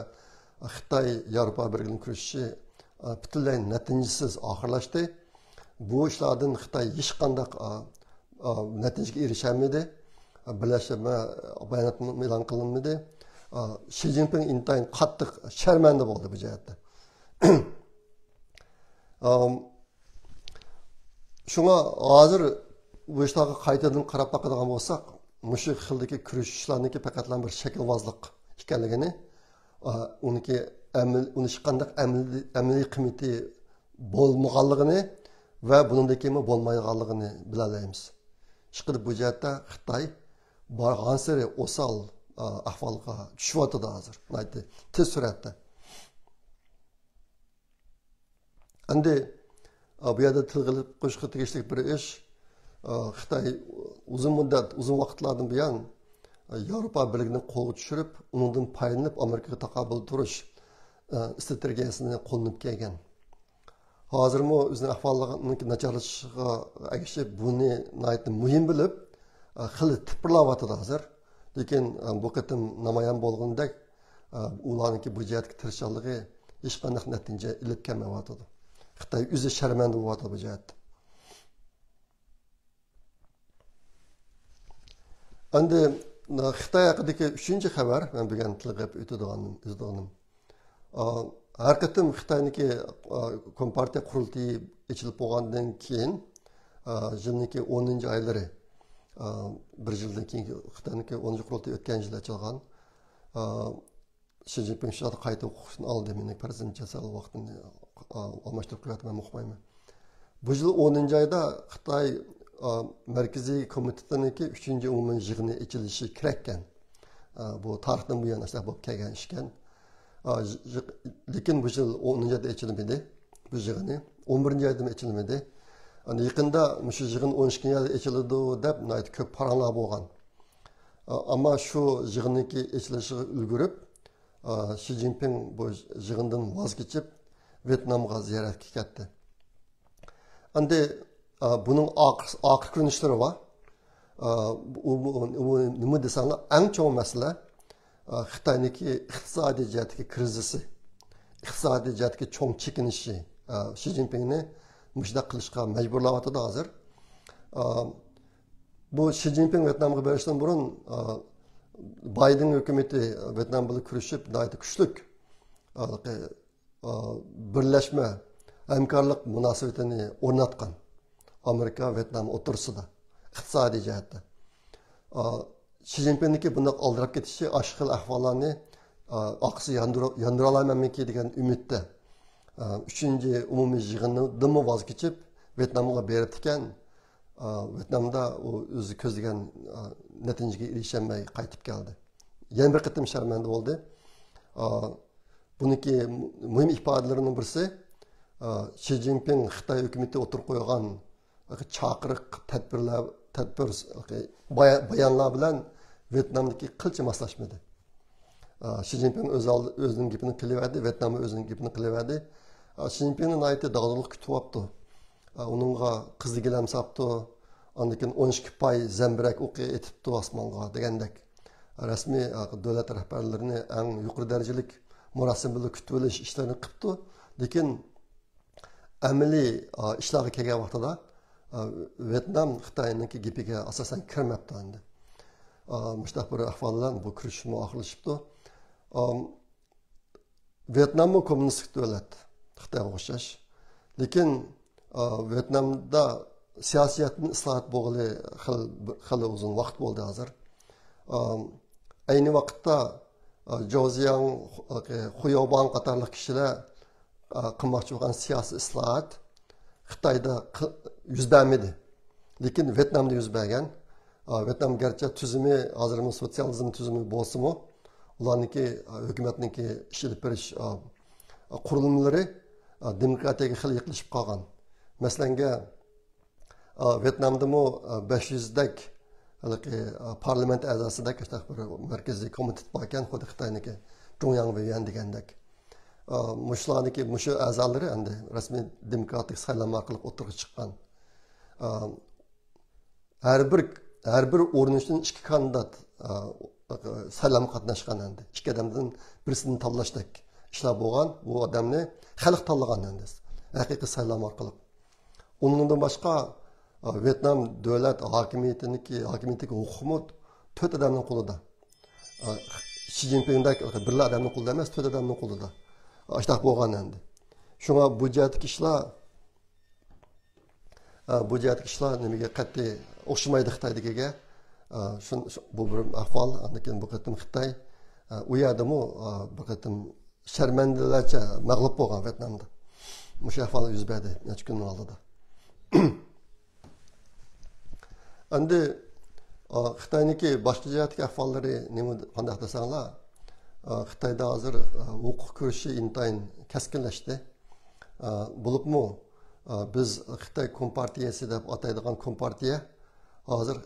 خىتاي ياۋروپا بىرلىكىنىڭ كۆرۈشۈشى پۈتۈنلەي نەتىجىسىز ئاخىرلاشتى. بۇ ئىشلاردىن خىتاي ھېچقانداق نەتىجىگە ئېرىشەلمىدى. بىرلەشمە باياناتمۇ ئېلان قىلىنمىدى. شى جىنپىڭ ئىنتايىن قاتتىق شەرمەندە بولدى بۇ جەھەتتە. شۇڭا ھازىر بۇ ئىشلارغا قايتىدىن قاراپ باقىدىغان بولساق، مۇشۇ خىلدىكى كۆرۈشۈشلەرنىڭكى پەقەتلا بىر شەكىلۋازلىق ئىكەنلىكىنى، ئۇنىڭكى ئەمەل-، ئۇنىڭ ھېچقانداق ئەمەلىي، ئەمەلىي قىممىتى بولمىغانلىقىنى ۋە بۇنىڭدىن كېيىنمۇ بولمايدىغانلىقىنى بىلەلەيمىز. ئىشقىلىپ، بۇ جەھەتتە خىتاي بارغانسېرى ئوسال، ئا، ئەھۋالغا چۈشۈۋاتىدۇ ھازىر، ناھايىتى تېز سۈرئەتتە. ئەمدى، ئا، بۇ يەردە تىلغا ئېلىپ قويۇشقا تېگىشلىك بىر ئىش، ئا، خىتاي ئۇزۇن مۇددەت، ئۇزۇن ۋاقىتلاردىن بۇيان، ئا، ياۋروپا بىرلىكىنى قولغا چۈشۈرۈپ، ئۇنىڭدىن پايدىلىنىپ ئامېرىكىغا تاقابىل تۇرۇش، ئا، ئىستراتېگىيەسىنى قوللىنىپ كەلگەن. ھازىرمۇ ئۆزىنىڭ ئەھۋالىنىڭ ناچارلىشىشىغا ئەگىشىپ، بۇنى ناھايىتى مۇھىم بىلىپ، خېلى تىپىرلاۋاتىدۇ ھازىر. لېكىن بۇ قېتىم نامايان بولغىنىدەك، ئۇلارنىڭكى بۇ جەھەتتىكى تىرىشچانلىقى ھېچقانداق نەتىجە ئېلىپ كەلمەيۋاتىدۇ. خىتاي ئۆزى شەرمەندە بولۇۋاتىدۇ بۇ جەھەتتە. ئەمدى خىتاي ھەققىدىكى ئۈچىنچى خەۋەر، مەن بۈگۈن تىلغا ئېلىپ ئۆتىدىغان، ئۆتىدىغىنىم. ئا، ھەر قېتىم خىتاينىڭكى، ئا، كومپارتىيە قۇرۇلتىيى ئېچىلىپ بولغاندىن كېيىن، ئا، يىلنىڭكى ئونىنچى ئايلىرى، ئا، بىر يىلدىن كېيىن خىتاينىڭكى ئونىنچى قۇرۇلتىيى ئۆتكەن يىلى ئېچىلغان. ئا، شى جىنپىڭ شۇ چاغدا قايتا ھوقۇقنى ئالدى، مېنىڭ پەرىزىمچە سەل ۋاقتىنى، ئا، ئالماشتۇرۇپ قويۇۋاتىمەن، ئۇقمايمەن. بۇ يىل ئونىنچى ئايدا خىتاي، ئا، مەركىزىي كومىتېتىنىڭكى ئۈچىنچى ئومۇمىي يىغىنى ئېچىلىشى كېرەككەن. ئا، بۇ تارىختىن بۇيان ئاشۇنداق بولۇپ كەلگەن ئىشكەن. ئا، يىغ-، لېكىن بۇ يىل ئونىنچى ئايدا ئېچىلمىدى. بۇ يىغىنى ئون بىرىنچى ئايدىمۇ ئېچىلمىدى. ئەنە يېقىندا مۇشۇ يىغىن ئون ئىككىنچى ئايدا ئېچىلىدۇ دەپ ناھايىتى كۆپ پاراڭلار بولغان. ئا، ئەمما شۇ يىغىننىڭكى ئېچىلىشىغا ئۈلگۈرۈپ، ئا، شى جىنپىڭ بۇ يىغىندىن ۋاز كېچىپ، ۋيېتنامغا زىيارەتكە كەتتى. ئەندى، ئا، بۇنىڭ ئارقا، ئارقا كۆرۈنۈشلىرى بار. ئا، ئۇ، ئۇ، ئۇ نېمە دېسەڭلار، ئەڭ چوڭ مەسىلە، ئا، خىتاينىڭكى ئىقتىسادىي جەھەتتىكى كىرىزىسى، ئىقتىسادىي جەھەتتىكى چوڭ چېكىنىشى، ئا، شى جىنپىڭنى مۇشۇنداق قىلىشقا مەجبۇرلاۋاتىدۇ ھازىر. ئا، بۇ شى جىنپىڭ ۋيېتنامغا بېرىشتىن بۇرۇن، ئا، بايدېن ھۆكۈمىتى ۋيېتنام بىلەن كۆرۈشۈپ، ناھايىتى كۈچلۈك، ئا، ئا، بىرلەشمە ھەمكارلىق مۇناسىۋىتىنى ئورناتقان ئامېرىكا، ۋيېتنام ئوتتۇرىسىدا ئىقتىسادىي جەھەتتە. ئا، شى جىنپىڭنىڭكى بۇنداق ئالدىراپ كېتىشى ئاشۇ خىل ئەھۋاللارنى، ئا، ئارقىسىغا ياندۇرۇپ، ياندۇرالايمەنمىكى دېگەن ئۈمىدتە، ئا، ئۈچىنچى ئومۇمىي يىغىندىنمۇ ۋاز كېچىپ، ۋيېتنامغا بېرىپتىكەن. ئا، ۋيېتنامدا ئۇ ئۆزى كۆزلىگەن، ئا، نەتىجىگە ئېرىشەلمەي قايتىپ كەلدى. يەنە بىر قېتىم شەرمەندە بولدى. ئا، بۇنىڭكى مۇ-، مۇھىم ئىپادىلىرىنىڭ بىرسى، ئا، شى جىنپىڭ خىتاي ھۆكۈمىتى ئوتتۇرىغا قويغان چاقىرىق، تەدبىرلەر، تەدبىر، بايا-، بايانلار بىلەن ۋيېتنامدىكى قىلچە ماسلاشمىدى. ئا، شى جىنپىڭ ئۆز ئالدى، ئۆزىنىڭ گېپىنى قىلىۋەردى، ۋيېتنام ئۆزىنىڭ گېپىنى قىلىۋەردى. ئا، شى جىنپىڭنى ناھايىتى داغدۇغىلىق كۈتۈۋاپتۇ. ئا، ئۇنىڭغا قىزىل گىلەم ساپتۇ، ئاندىن كېيىن ئون ئىككى پاي زەمبىرەك ئوقى ئېتىپتۇ ئاسمانغا دېگەندەك. رەسمىي، ئا، دۆلەت رەھبەرلىرىنى ئەڭ يۇقىرى دەرىجىلىك مۇراسىم بىلەن كۈتۈۋېلىش ئىشلىرىنى قىپتۇ. لېكىن ئەمەلىي، ئا، ئىشلارغا كەلگەن ۋاقتىدا، ئا، ۋيېتنام خىتاينىڭكى گېپىگە ئاساسەن كىرمەپتۇ ئەمدى. ئا، مۇشۇنداق بىر ئەھۋال بىلەن بۇ كۆرۈشۈشمۇ ئاخىرلىشىپتۇ. ئام، ۋيېتناممۇ كوممۇنىستىك دۆلەت، خىتايغا ئوخشاش. لېكىن، ئا، ۋيېتنامدا سىياسىيەتتىن ئىسلاھات بولغىلى خېلى، خېلى ئۇزۇن ۋاقىت بولدى ھازىر. ئام، ئەينى ۋاقىتتا، ئا، جوزياڭ، خۇياۋباڭ قاتارلىق كىشىلەر، ئا، قىلماقچى بولغان سىياسىي ئىسلاھات خىتايدا قىل-، يۈز بەرمىدى. لېكىن ۋيېتنامدا يۈز بەرگەن. ئا، ۋيېتنام گەرچە تۈزۈمى ھازىرمۇ سوتسىيالىزم تۈزۈمى بولسىمۇ، ئۇلارنىڭكى، ئا، ھۆكۈمەتنىڭكى ئىش ئېلىپ بېرىش، ئا، قۇرۇلمىلىرى، ئا، دېموكراتىيەگە خېلى يېقىنلىشىپ قالغان. مەسىلەنگە، ئا، ۋيېتنامدىمۇ، ئا، بەش يۈزدەك ھېلىقى، ئا، پارلامېنت ئەزاسىدەك شۇنداق بىر مەركىزىي كومىتېت باركەن، خۇددى خىتاينىڭكى جۇڭياڭ ۋېيۈەن دېگەندەك. ئا، مۇشۇلارنىڭكى، مۇشۇ ئەزالىرى ئەمدى رەسمىي دېموكراتىك سايلام ئارقىلىق ئوتتۇرىغا چىققان. ئا، ھەر بىر، ھەر بىر ئورۇن ئۈچۈن ئىككى كاندىدات، ئا، سايلامغا قاتناشقان ئەمدى. ئىككى ئادەمدىن بىرسىنى تاللاشتەك ئىشلار بولغان. بۇ ئادەمنى خەلق تاللىغان ئەمدى. ھەقىقىي سايلام ئارقىلىق. ئۇنىڭدىن باشقا، ئا، ۋيېتنام دۆلەت ھاكىمىيىتىنىڭكى، ھاكىمىيىتىدىكى ھوقۇقمۇ تۆت ئادەمنىڭ قولىدا. ئا، شى جىنپىڭدەك بىرلا ئادەمنىڭ قولىدا ئەمەس، تۆت ئادەمنىڭ قولىدا. ئاشتاق بولغان ئەمدى. شۇڭا بۇ جەھەتتىكى ئىشلار، ئا، بۇ جەھەتتىكى ئىشلار نېمىگە قەتئىي ئوخشىمايدۇ خىتايدىكىگە. ئا، شۇن-، شۇ-، بۇ بىر ئەھۋال، ئاندىن كېيىن بۇ قېتىم خىتاي، ئا، ئۇ يەردىمۇ، ئا، بىر قېتىم شەرمەندىلەرچە مەغلۇپ بولغان ۋيېتنامدا. مۇشۇ ئەھۋال يۈز بەردى نەچچە كۈننىڭ ئالدىدا. ئەمدى، ئا، خىتاينىڭكى باشقا جەھەتتىكى ئەھۋاللىرى نېمە، قانداق دېسەڭلار، ئا، خىتايدا ھازىر، ئا، ھوقۇق كۈرىشى ئىنتايىن كەسكىنلەشتى. ئا، بولۇپمۇ، ئا، بىز خىتاي كومپارتىيەسى دەپ ئاتايدىغان كومپارتىيە ھازىر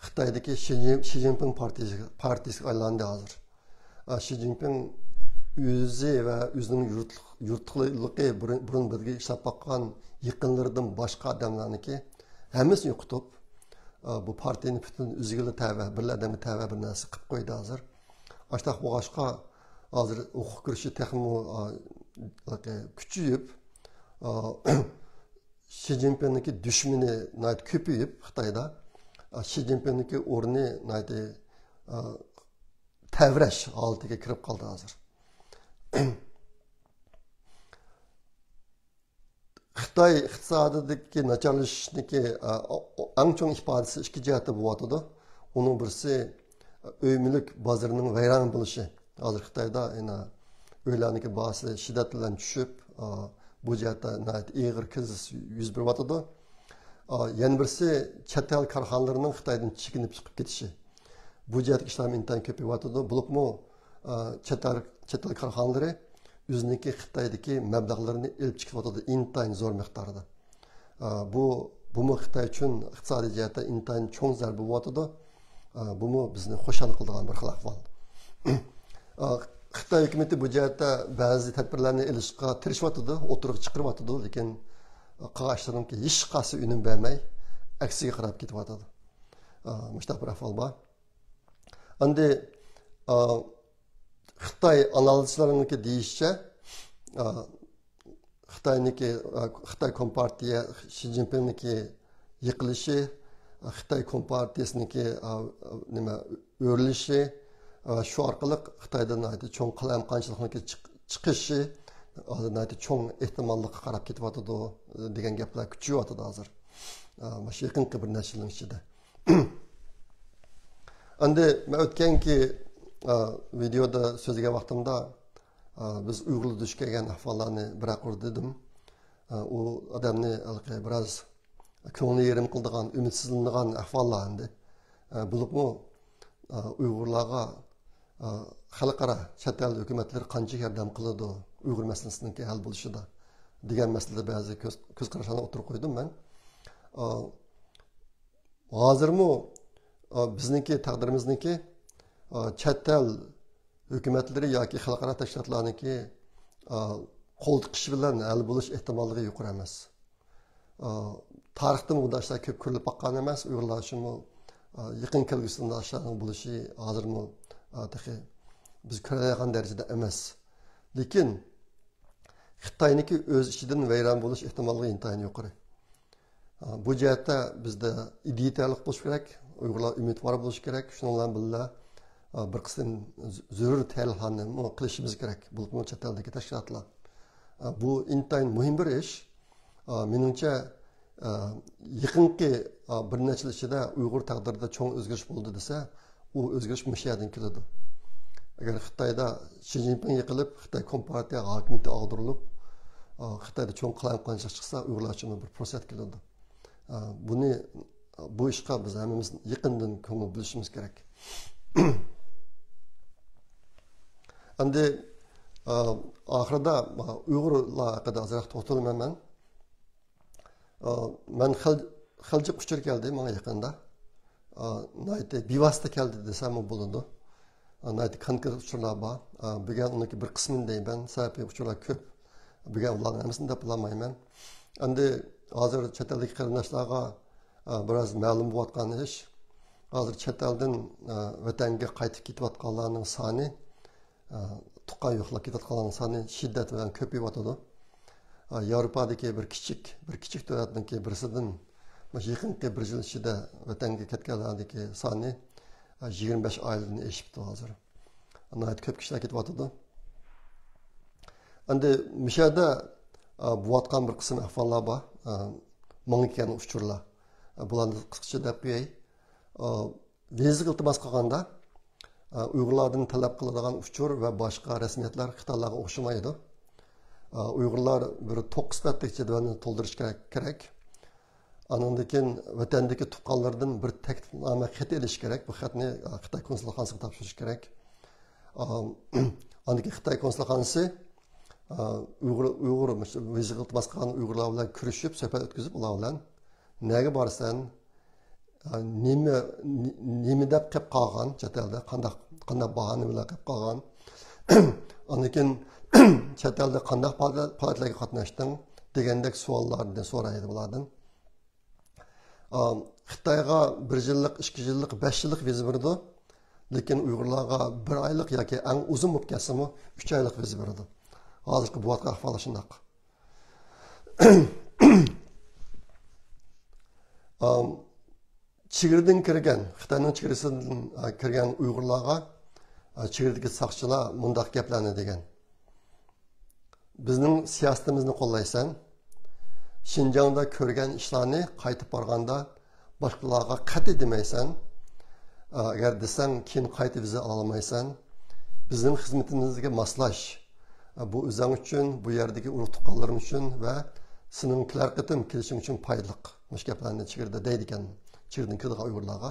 خىتايدىكى شى جىن-، شى جىنپىڭ پارتىيىسى، پارتىيىسىگە ئايلاندى ھازىر. ئا، شى جىنپىڭ ئۆزى ۋە ئۆزىنىڭ يۇرتلۇق، يۇرتلۇقى بۇرۇن، بۇرۇن بىرگە ئىشلەپ باققان يېقىنلىرىدىن باشقا ئادەملەرنىڭكى ھەممىسىنى يوقىتىپ، ئا، بۇ پارتىيىنى پۈتۈن ئۆزىگىلا تەۋە، بىرلا ئادەمگە تەۋە بىر نەرسە قىلىپ قويدى ھازىر. ئاشتاق بولغاچقا، ھازىر ھوقۇق كۈرىشى تېخىمۇ، ئا، كۈچىيىپ، ئا، شى جىنپىڭنىڭكى دۈشمىنى ناھايىتى كۆپىيىپ خىتايدا، ئا، شى جىنپىڭنىڭكى ئورنى ناھايىتى، ئا، تەۋرەش ھالىتىگە كىرىپ قالدى ھازىر. خىتاي ئىقتىسادىدىكى ناچارلىشىشنىڭكى، ئا، ئەڭ چوڭ ئىپادىسى ئىككى جەھەتتە بولۇۋاتىدۇ. ئۇنىڭ بىرسى، ئۆي مۈلۈك بازىرىنىڭ ۋەيران بولۇشى. ھازىر خىتايدا يەنە ئۆيلەرنىڭكى باھاسى شىددەت بىلەن چۈشۈپ، ئا، بۇ جەھەتتە ناھايىتى ئېغىر كىرىزىس يۈز بېرىۋاتىدۇ. ئا، يەنە بىرسى چەت ئەل كارخانىلىرىنىڭ خىتايدىن چېكىنىپ چىقىپ كېتىشى. بۇ جەھەتتىكى ئىشلارمۇ ئىنتايىن كۆپىيىۋاتىدۇ. بولۇپمۇ، ئا، چەت ئەل چەت ئەل كارخانىلىرى ئۆزىنىڭكى خىتايدىكى مەبلەغلىرىنى ئېلىپ چىقىۋاتىدۇ، ئىنتايىن زور مىقداردا. ئە، بۇ، بۇمۇ خىتاي ئۈچۈن ئىقتىسادىي جەھەتتە ئىنتايىن چوڭ زەربە بولۇۋاتىدۇ. ئە، بۇمۇ بىزنى خۇشال قىلىدىغان بىر خىل ئەھۋال. ئە، خىتاي ھۆكۈمىتى بۇ جەھەتتە بەزى تەدبىرلەرنى ئېلىشقا تىرىشىۋاتىدۇ، ئوتتۇرىغا چىقىرىۋاتىدۇ، لېكىن قىلغان ئىشلىرىنىڭكى ھېچقايسى ئۈنۈم بەرمەي، ئەكسىگە قاراپ كېتىۋاتىدۇ. ئە، مۇشۇنداق بىر ئەھۋال بار. ئەمدى، ئا، خىتاي ئانالىزچىلىرىنىڭكى دېيىشىچە، ئا، خىتاينىڭكى، ئا، خىتاي كومپارتىيە شى جىنپىڭنىڭكى يىقىلىشى، ئا، خىتاي كومپارتىيىسىنىڭكى، ئا، نېمە، ئۆرۈلۈشى، ئا، شۇ ئارقىلىق خىتايدا ناھايىتى چوڭ قالايمىقانچىلىقنىڭكى چىق-، چىقىشى، ھازىر ناھايىتى چوڭ ئېھتىماللىققا قاراپ كېتىۋاتىدۇ، دېگەن گەپلەر كۈچىيىۋاتىدۇ ھازىر. ئا، مۇشۇ يېقىنقى بىر نەچچە يىلنىڭ ئىچىدە. ئەمدى مەن ئۆتكەنكى، ئا، ۋىدېودا سۆزلىگەن ۋاقتىمدا، ئا، بىز ئۇيغۇرلار دۇچ كەلگەن ئەھۋاللارنى بىر قۇر دېدىم. ئا، ئۇ ئادەمنى ھېلىقى بىراز كۆڭلى يېرىم قىلىدىغان، ئۈمىدسىزلىنىدىغان ئەھۋاللار ئەمدى. ئا، بولۇپمۇ، ئا، ئۇيغۇرلارغا، ئا، خەلقئارا چەت ئەل ھۆكۈمەتلىرى قانچە ياردەم قىلىدۇ ئۇيغۇر مەسىلىسىنىڭكى ھەل بولۇشىدا دېگەن مەسىلىدە بەزى كۆز، كۆز قاراشلارنى ئوتتۇرىغا قويدۇم مەن. ئا، ھازىرمۇ، ئا، بىزنىڭكى تەقدىرىمىزنىڭكى، ئا، چەت ئەل ھۆكۈمەتلىرى ياكى خەلقئارا تەشكىلاتلارنىڭكى، ئا، قول تىقىشى بىلەن ھەل بولۇش ئېھتىماللىقى يۇقىرى ئەمەس. ئا، تارىختىمۇ بۇنداق ئىشلار كۆپ كۆرۈلۈپ باققان ئەمەس. ئۇيغۇرلار ئۈچۈنمۇ، ئا، يېقىن كەلگۈسىدە بۇنداق ئىشلارنىڭ بولۇشى ھازىرمۇ، ئا، تېخى بىز كۆرەلەيدىغان دەرىجىدە ئەمەس. لېكىن خىتاينىڭكى ئۆز ئىچىدىن ۋەيران بولۇش ئېھتىماللىقى ئىنتايىن يۇقىرى. ئا، بۇ جەھەتتە بىزدە ئىدىيە تەييارلىق بولۇشى كېرەك، ئۇيغۇرلار ئۈمىدۋار بولۇشى كېرەك. شۇنىڭ بىلەن بىللە، ئا، بىر قىسىم ز-، زۆرۈر تەييارلىقلارنىمۇ قىلىشىمىز كېرەك، بولۇپمۇ چەت ئەلدىكى تەشكىلاتلار. ئا، بۇ ئىنتايىن مۇھىم بىر ئىش. ئا، مېنىڭچە، ئا، يېقىنقى، ئا، بىر نەچچە يىل ئىچىدە ئۇيغۇر تەقدىرىدە چوڭ ئۆزگىرىش بولدى دېسە، ئۇ ئۆزگىرىش مۇشۇ يەردىن كېلىدۇ. ئەگەر خىتايدا شى جىنپىڭ يىقىلىپ، خىتاي كومپارتىيە ھاكىمىيىتى ئاغدۇرۇلۇپ، ئا، خىتايدا چوڭ قالايمىقانچىلىق چىقسا، ئۇيغۇرلار ئۈچۈن بىر پۇرسەت كېلىدۇ. ئا، بۇنى، بۇ ئىشقا بىز ھەممىمىز يېقىندىن كۆڭۈل بۆلۈشىمىز كېرەك. ئەمدى، ئا، ئاخىرىدا، ئا، ئۇيغۇرلار ھەققىدە ئازراق توختىلىمەن مەن. ئا، مەن خىل-، خىلجىق ئۇچۇر كەلدى ماڭا يېقىندا. ئا، ناھايىتى بىۋاسىتە كەلدى دېسەممۇ بولىدۇ. ئا، ناھايىتى كونكرېت ئۇچۇرلار بار. ئا، بۈگۈن ئۇنىڭكى بىر قىسمىنى دەيمەن، سەۋەبى ئۇچۇرلار كۆپ. بۈگۈن ئۇلارنىڭ ھەممىسىنى دەپ بولالمايمەن. ئەمدى ھازىر چەت ئەلدىكى قېرىنداشلارغا، ئا، بىراز مەلۇم بولۇۋاتقان ئىش. ھازىر چەت ئەلدىن، ئا، ۋەتەنگە قايتىپ كېتىۋاتقانلارنىڭ سانى، ئە، تۇغقان يوقلاپ كېتىۋاتقانلارنىڭ سانى شىددەت بىلەن كۆپىيىۋاتىدۇ. ئە، ياۋروپادىكى بىر كىچىك، بىر كىچىك دۆلەتنىڭكى بىرسىدىن مۇشۇ يېقىنقى بىر يىل ئىچىدە ۋەتەنگە كەتكەنلەرنىڭكى سانى، ئە، يىگىرمە بەش ئائىلىدىن ئېشىپتۇ ھازىر. ناھايىتى كۆپ كىشىلەر كېتىۋاتىدۇ. ئەمدى مۇشۇ يەردە، ئە، بولۇۋاتقان بىر قىسىم ئەھۋاللار بار. ئە، ماڭا كەلگەن ئۇچۇرلار. ئە، بۇلارنى قىسقىچە دەپ قوياي. ئە، ۋىزىغا ئىلتىماس قىلغاندا، ئە، ئۇيغۇرلاردىن تەلەپ قىلىدىغان ئۇچۇر ۋە باشقا رەسمىيەتلەر خىتايلارغا ئوخشىمايدۇ. ئە، ئۇيغۇرلار بىر توققۇز بەتلىك جەدۋەلنى تولدۇرۇش كېرەك، كېرەك. ئانىڭدىن كېيىن ۋەتەندىكى تۇغقانلىرىدىن بىر تەكلىپنامە خېتى ئېلىش كېرەك. بۇ خەتنى، ئە، خىتاي كونسۇلخانىسىغا تاپشۇرۇش كېرەك. ئە، ئاندىن كېيىن خىتاي كونسۇلخانىسى، ئە، ئۇيغۇر، ئۇيغۇر، مۇشۇ ۋىزىغا ئىلتىماس قىلغان ئۇيغۇرلار بىلەن كۆرۈشۈپ، سۆھبەت ئۆتكۈزۈپ، ئۇلار بىلەن نەگە بارىسەن؟ نېمە، نېمە دەپ قېلىپ قالغان چەت ئەلدە؟ قانداق، قانداق باھانە بىلەن قېلىپ قالغان؟ ئاندىن كېيىن چەت ئەلدە قانداق پائالىيەتلەرگە قاتناشتىڭ؟ دېگەندەك سوئاللارنى سورايدۇ بۇلاردىن. ئا، خىتايغا بىر يىللىق، ئىككى يىللىق، بەش يىللىق ۋىزا بېرىدۇ. لېكىن ئۇيغۇرلارغا بىر ئايلىق ياكى ئەڭ ئۇزۇن بولۇپ كەتسىمۇ ئۈچ ئايلىق ۋىزا بېرىدۇ. ھازىرقى بولۇۋاتقان ئەھۋاللار شۇنداق. ئام، چېگرىدىن كىرگەن، خىتاينىڭ چېگرىسىدىن، ئا، كىرگەن ئۇيغۇرلارغا، ئا، چېگرىدىكى ساقچىلار مۇنداق گەپلەرنى دېگەن: «بىزنىڭ سىياسىتىمىزنى قوللايسەن، شىنجاڭدا كۆرگەن ئىشلارنى قايتىپ بارغاندا باشقىلارغا قەتئىي دېمەيسەن. ئەگەر دېسەڭ، كېيىن قايتا ۋىزا ئالالمايسەن. بىزنىڭ خىزمىتىمىزگە ماسلاش. بۇ ئۆزۈڭ ئۈچۈن، بۇ يەردىكى ئۇرۇق تۇغقانلىرىڭ ئۈچۈن ۋە سېنىڭ كېلەر قېتىم كېلىشىڭ ئۈچۈن پايدىلىق.» مۇشۇ گەپلەرنى چېگرىدە دەيدىكەن، چېگرىدىن كىرىدىغان ئۇيغۇرلارغا.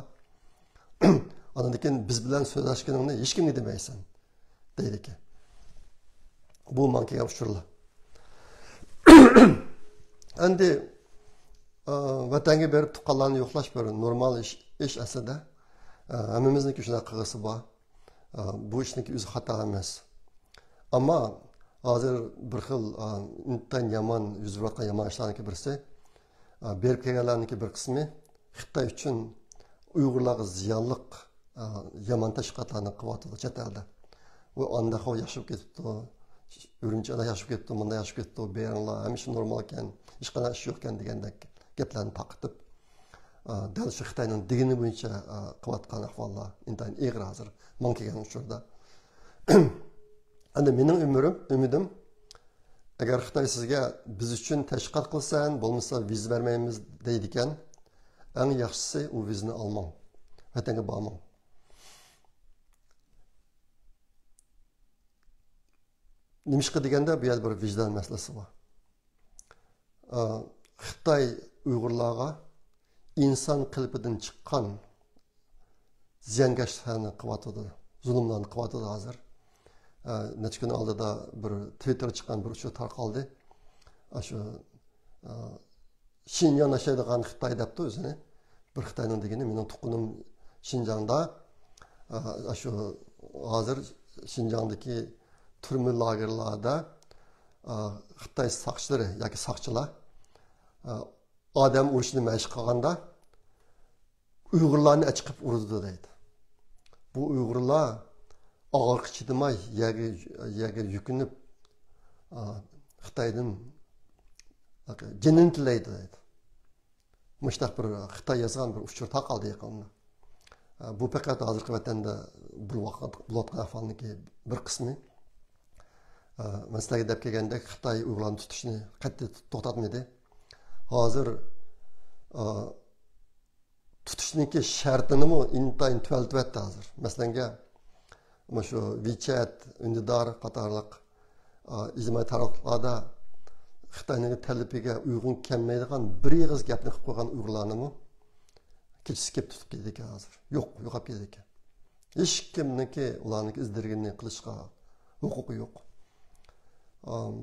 ئاندىن كېيىن بىز بىلەن سۆزلەشكىنىڭنى ھېچكىمگە دېمەيسەن، دەيدىكەن. بۇ ماڭا كەلگەن ئۇچۇرلار. ئەمدى، ئا، ۋەتەنگە بېرىپ تۇغقانلارنى يوقلاش بىر نورمال ئىش، ئىش ئەسلىدە. ئا، ھەممىمىزنىڭكى شۇنداق قىلغۇسى بار. ئا، بۇ ئىشنىڭكى ئۆزى خاتا ئەمەس. ئەمما ھازىر بىر خىل، ئا، ئىنتايىن يامان يۈز بېرىۋاتقان يامان ئىشلارنىڭكى بىرسى، ئا، بېرىپ كەلگەنلەرنىڭكى بىر قىسمى خىتاي ئۈچۈن ئۇيغۇرلارغا زىيانلىق، ئا، يامان تەشۋىقاتلارنى قىلىۋاتىدۇ چەت ئەلدە. ئۇ ئانداق ياخشى بولۇپ كېتىپتۇ، ئۈرۈمچى ئانداق ياخشى بولۇپ كېتىپتۇ، مۇنداق ياخشى بولۇپ كېتىپتۇ، بېرىڭلار، ھەممە ئىش نورمال ئىكەن، ھېچقانداق ئىش يوق ئىكەن دېگەندەك گەپلەرنى تارقىتىپ، ئا، دەل شۇ خىتاينىڭ دېگىنى بويىچە، ئا، قىلىۋاتقان ئەھۋاللار ئىنتايىن ئېغىر ھازىر ماڭا كەلگەن ئۇچۇردا. ئەمدى مېنىڭ ئۈمىدىم، ئۈمىدىم، ئەگەر خىتاي سىزگە بىز ئۈچۈن تەشۋىقات قىلسەن، بولمىسا ۋىزا بەرمەيمىز دەيدىكەن، ئەڭ ياخشىسى ئۇ ۋىزىنى ئالماڭ، ۋەتەنگە بارماڭ. نېمىشقا دېگەندە، بۇ يەردە بىر ۋىجدان مەسىلىسى بار. ئا، خىتاي ئۇيغۇرلارغا ئىنسان قېلىپىدىن چىققان زىيانكەشلىكلەرنى قىلىۋاتىدۇ، زۇلۇملارنى قىلىۋاتىدۇ ھازىر. ئا، نەچچە كۈن ئالدىدا بىر تىۋىتتېرغا چىققان بىر ئۇچۇر تارقالدى. ئاشۇ، ئا، شىنجاڭدا ياشايدىغان خىتاي دەپتۇ ئۆزىنى. بىر خىتاينىڭ دېگىنى، مېنىڭ تۇغقىنىم شىنجاڭدا. ئا، ئاشۇ ھازىر شىنجاڭدىكى تۈرمە لاگېرلاردا، ئا، خىتاي ساقچىلىرى ياكى ساقچىلار، ئا، ئادەم ئۇرۇشنى مەشىق قىلغاندا ئۇيغۇرلارنى ئەچىقىپ ئۇرىدۇ دەيدۇ. بۇ ئۇيغۇرلار ئاغرىققا چىدىماي يەرگە، يەرگە يۈكۈنۈپ، ئا، خىتايدىن جېنىنى تىلەيدۇ دەيدۇ. مۇشۇنداق بىر خىتاي يازغان بىر ئۇچۇر تارقالدى يېقىندا. بۇ پەقەت ھازىرقى ۋەتەندە بولۇۋاتقان، بولۇۋاتقان ئەھۋالنىڭكى بىر قىسمى. مەن سىلەرگە دەپ كەلگەندەك، خىتاي ئۇيغۇرلارنى تۇتۇشنى قەتئىي توختاتمىدى. ھازىر، تۇتۇشنىڭكى شەرتىنىمۇ ئىنتايىن تۆۋەنلىتىۋەتتى ھازىر. مەسىلەنگە، مۇشۇ ۋىچەت، ئۈندىدار قاتارلىق، ئا، ئىجتىمائىي تارماقلاردا خىتاينىڭ تەلىپىگە ئۇيغۇن كەلمەيدىغان بىر ئېغىز گەپنى قىلىپ قويغان ئۇيغۇرلارنىمۇ كېچىسى كېلىپ تۇتۇپ كېتىدىكەن ھازىر. يوق، يوقاپ كېتىدىكەن. ھېچكىمنىڭكى ئۇلارنىڭكى ئىز دېرىكىنى قىلىشقا ھوقۇقى يوق. ئام،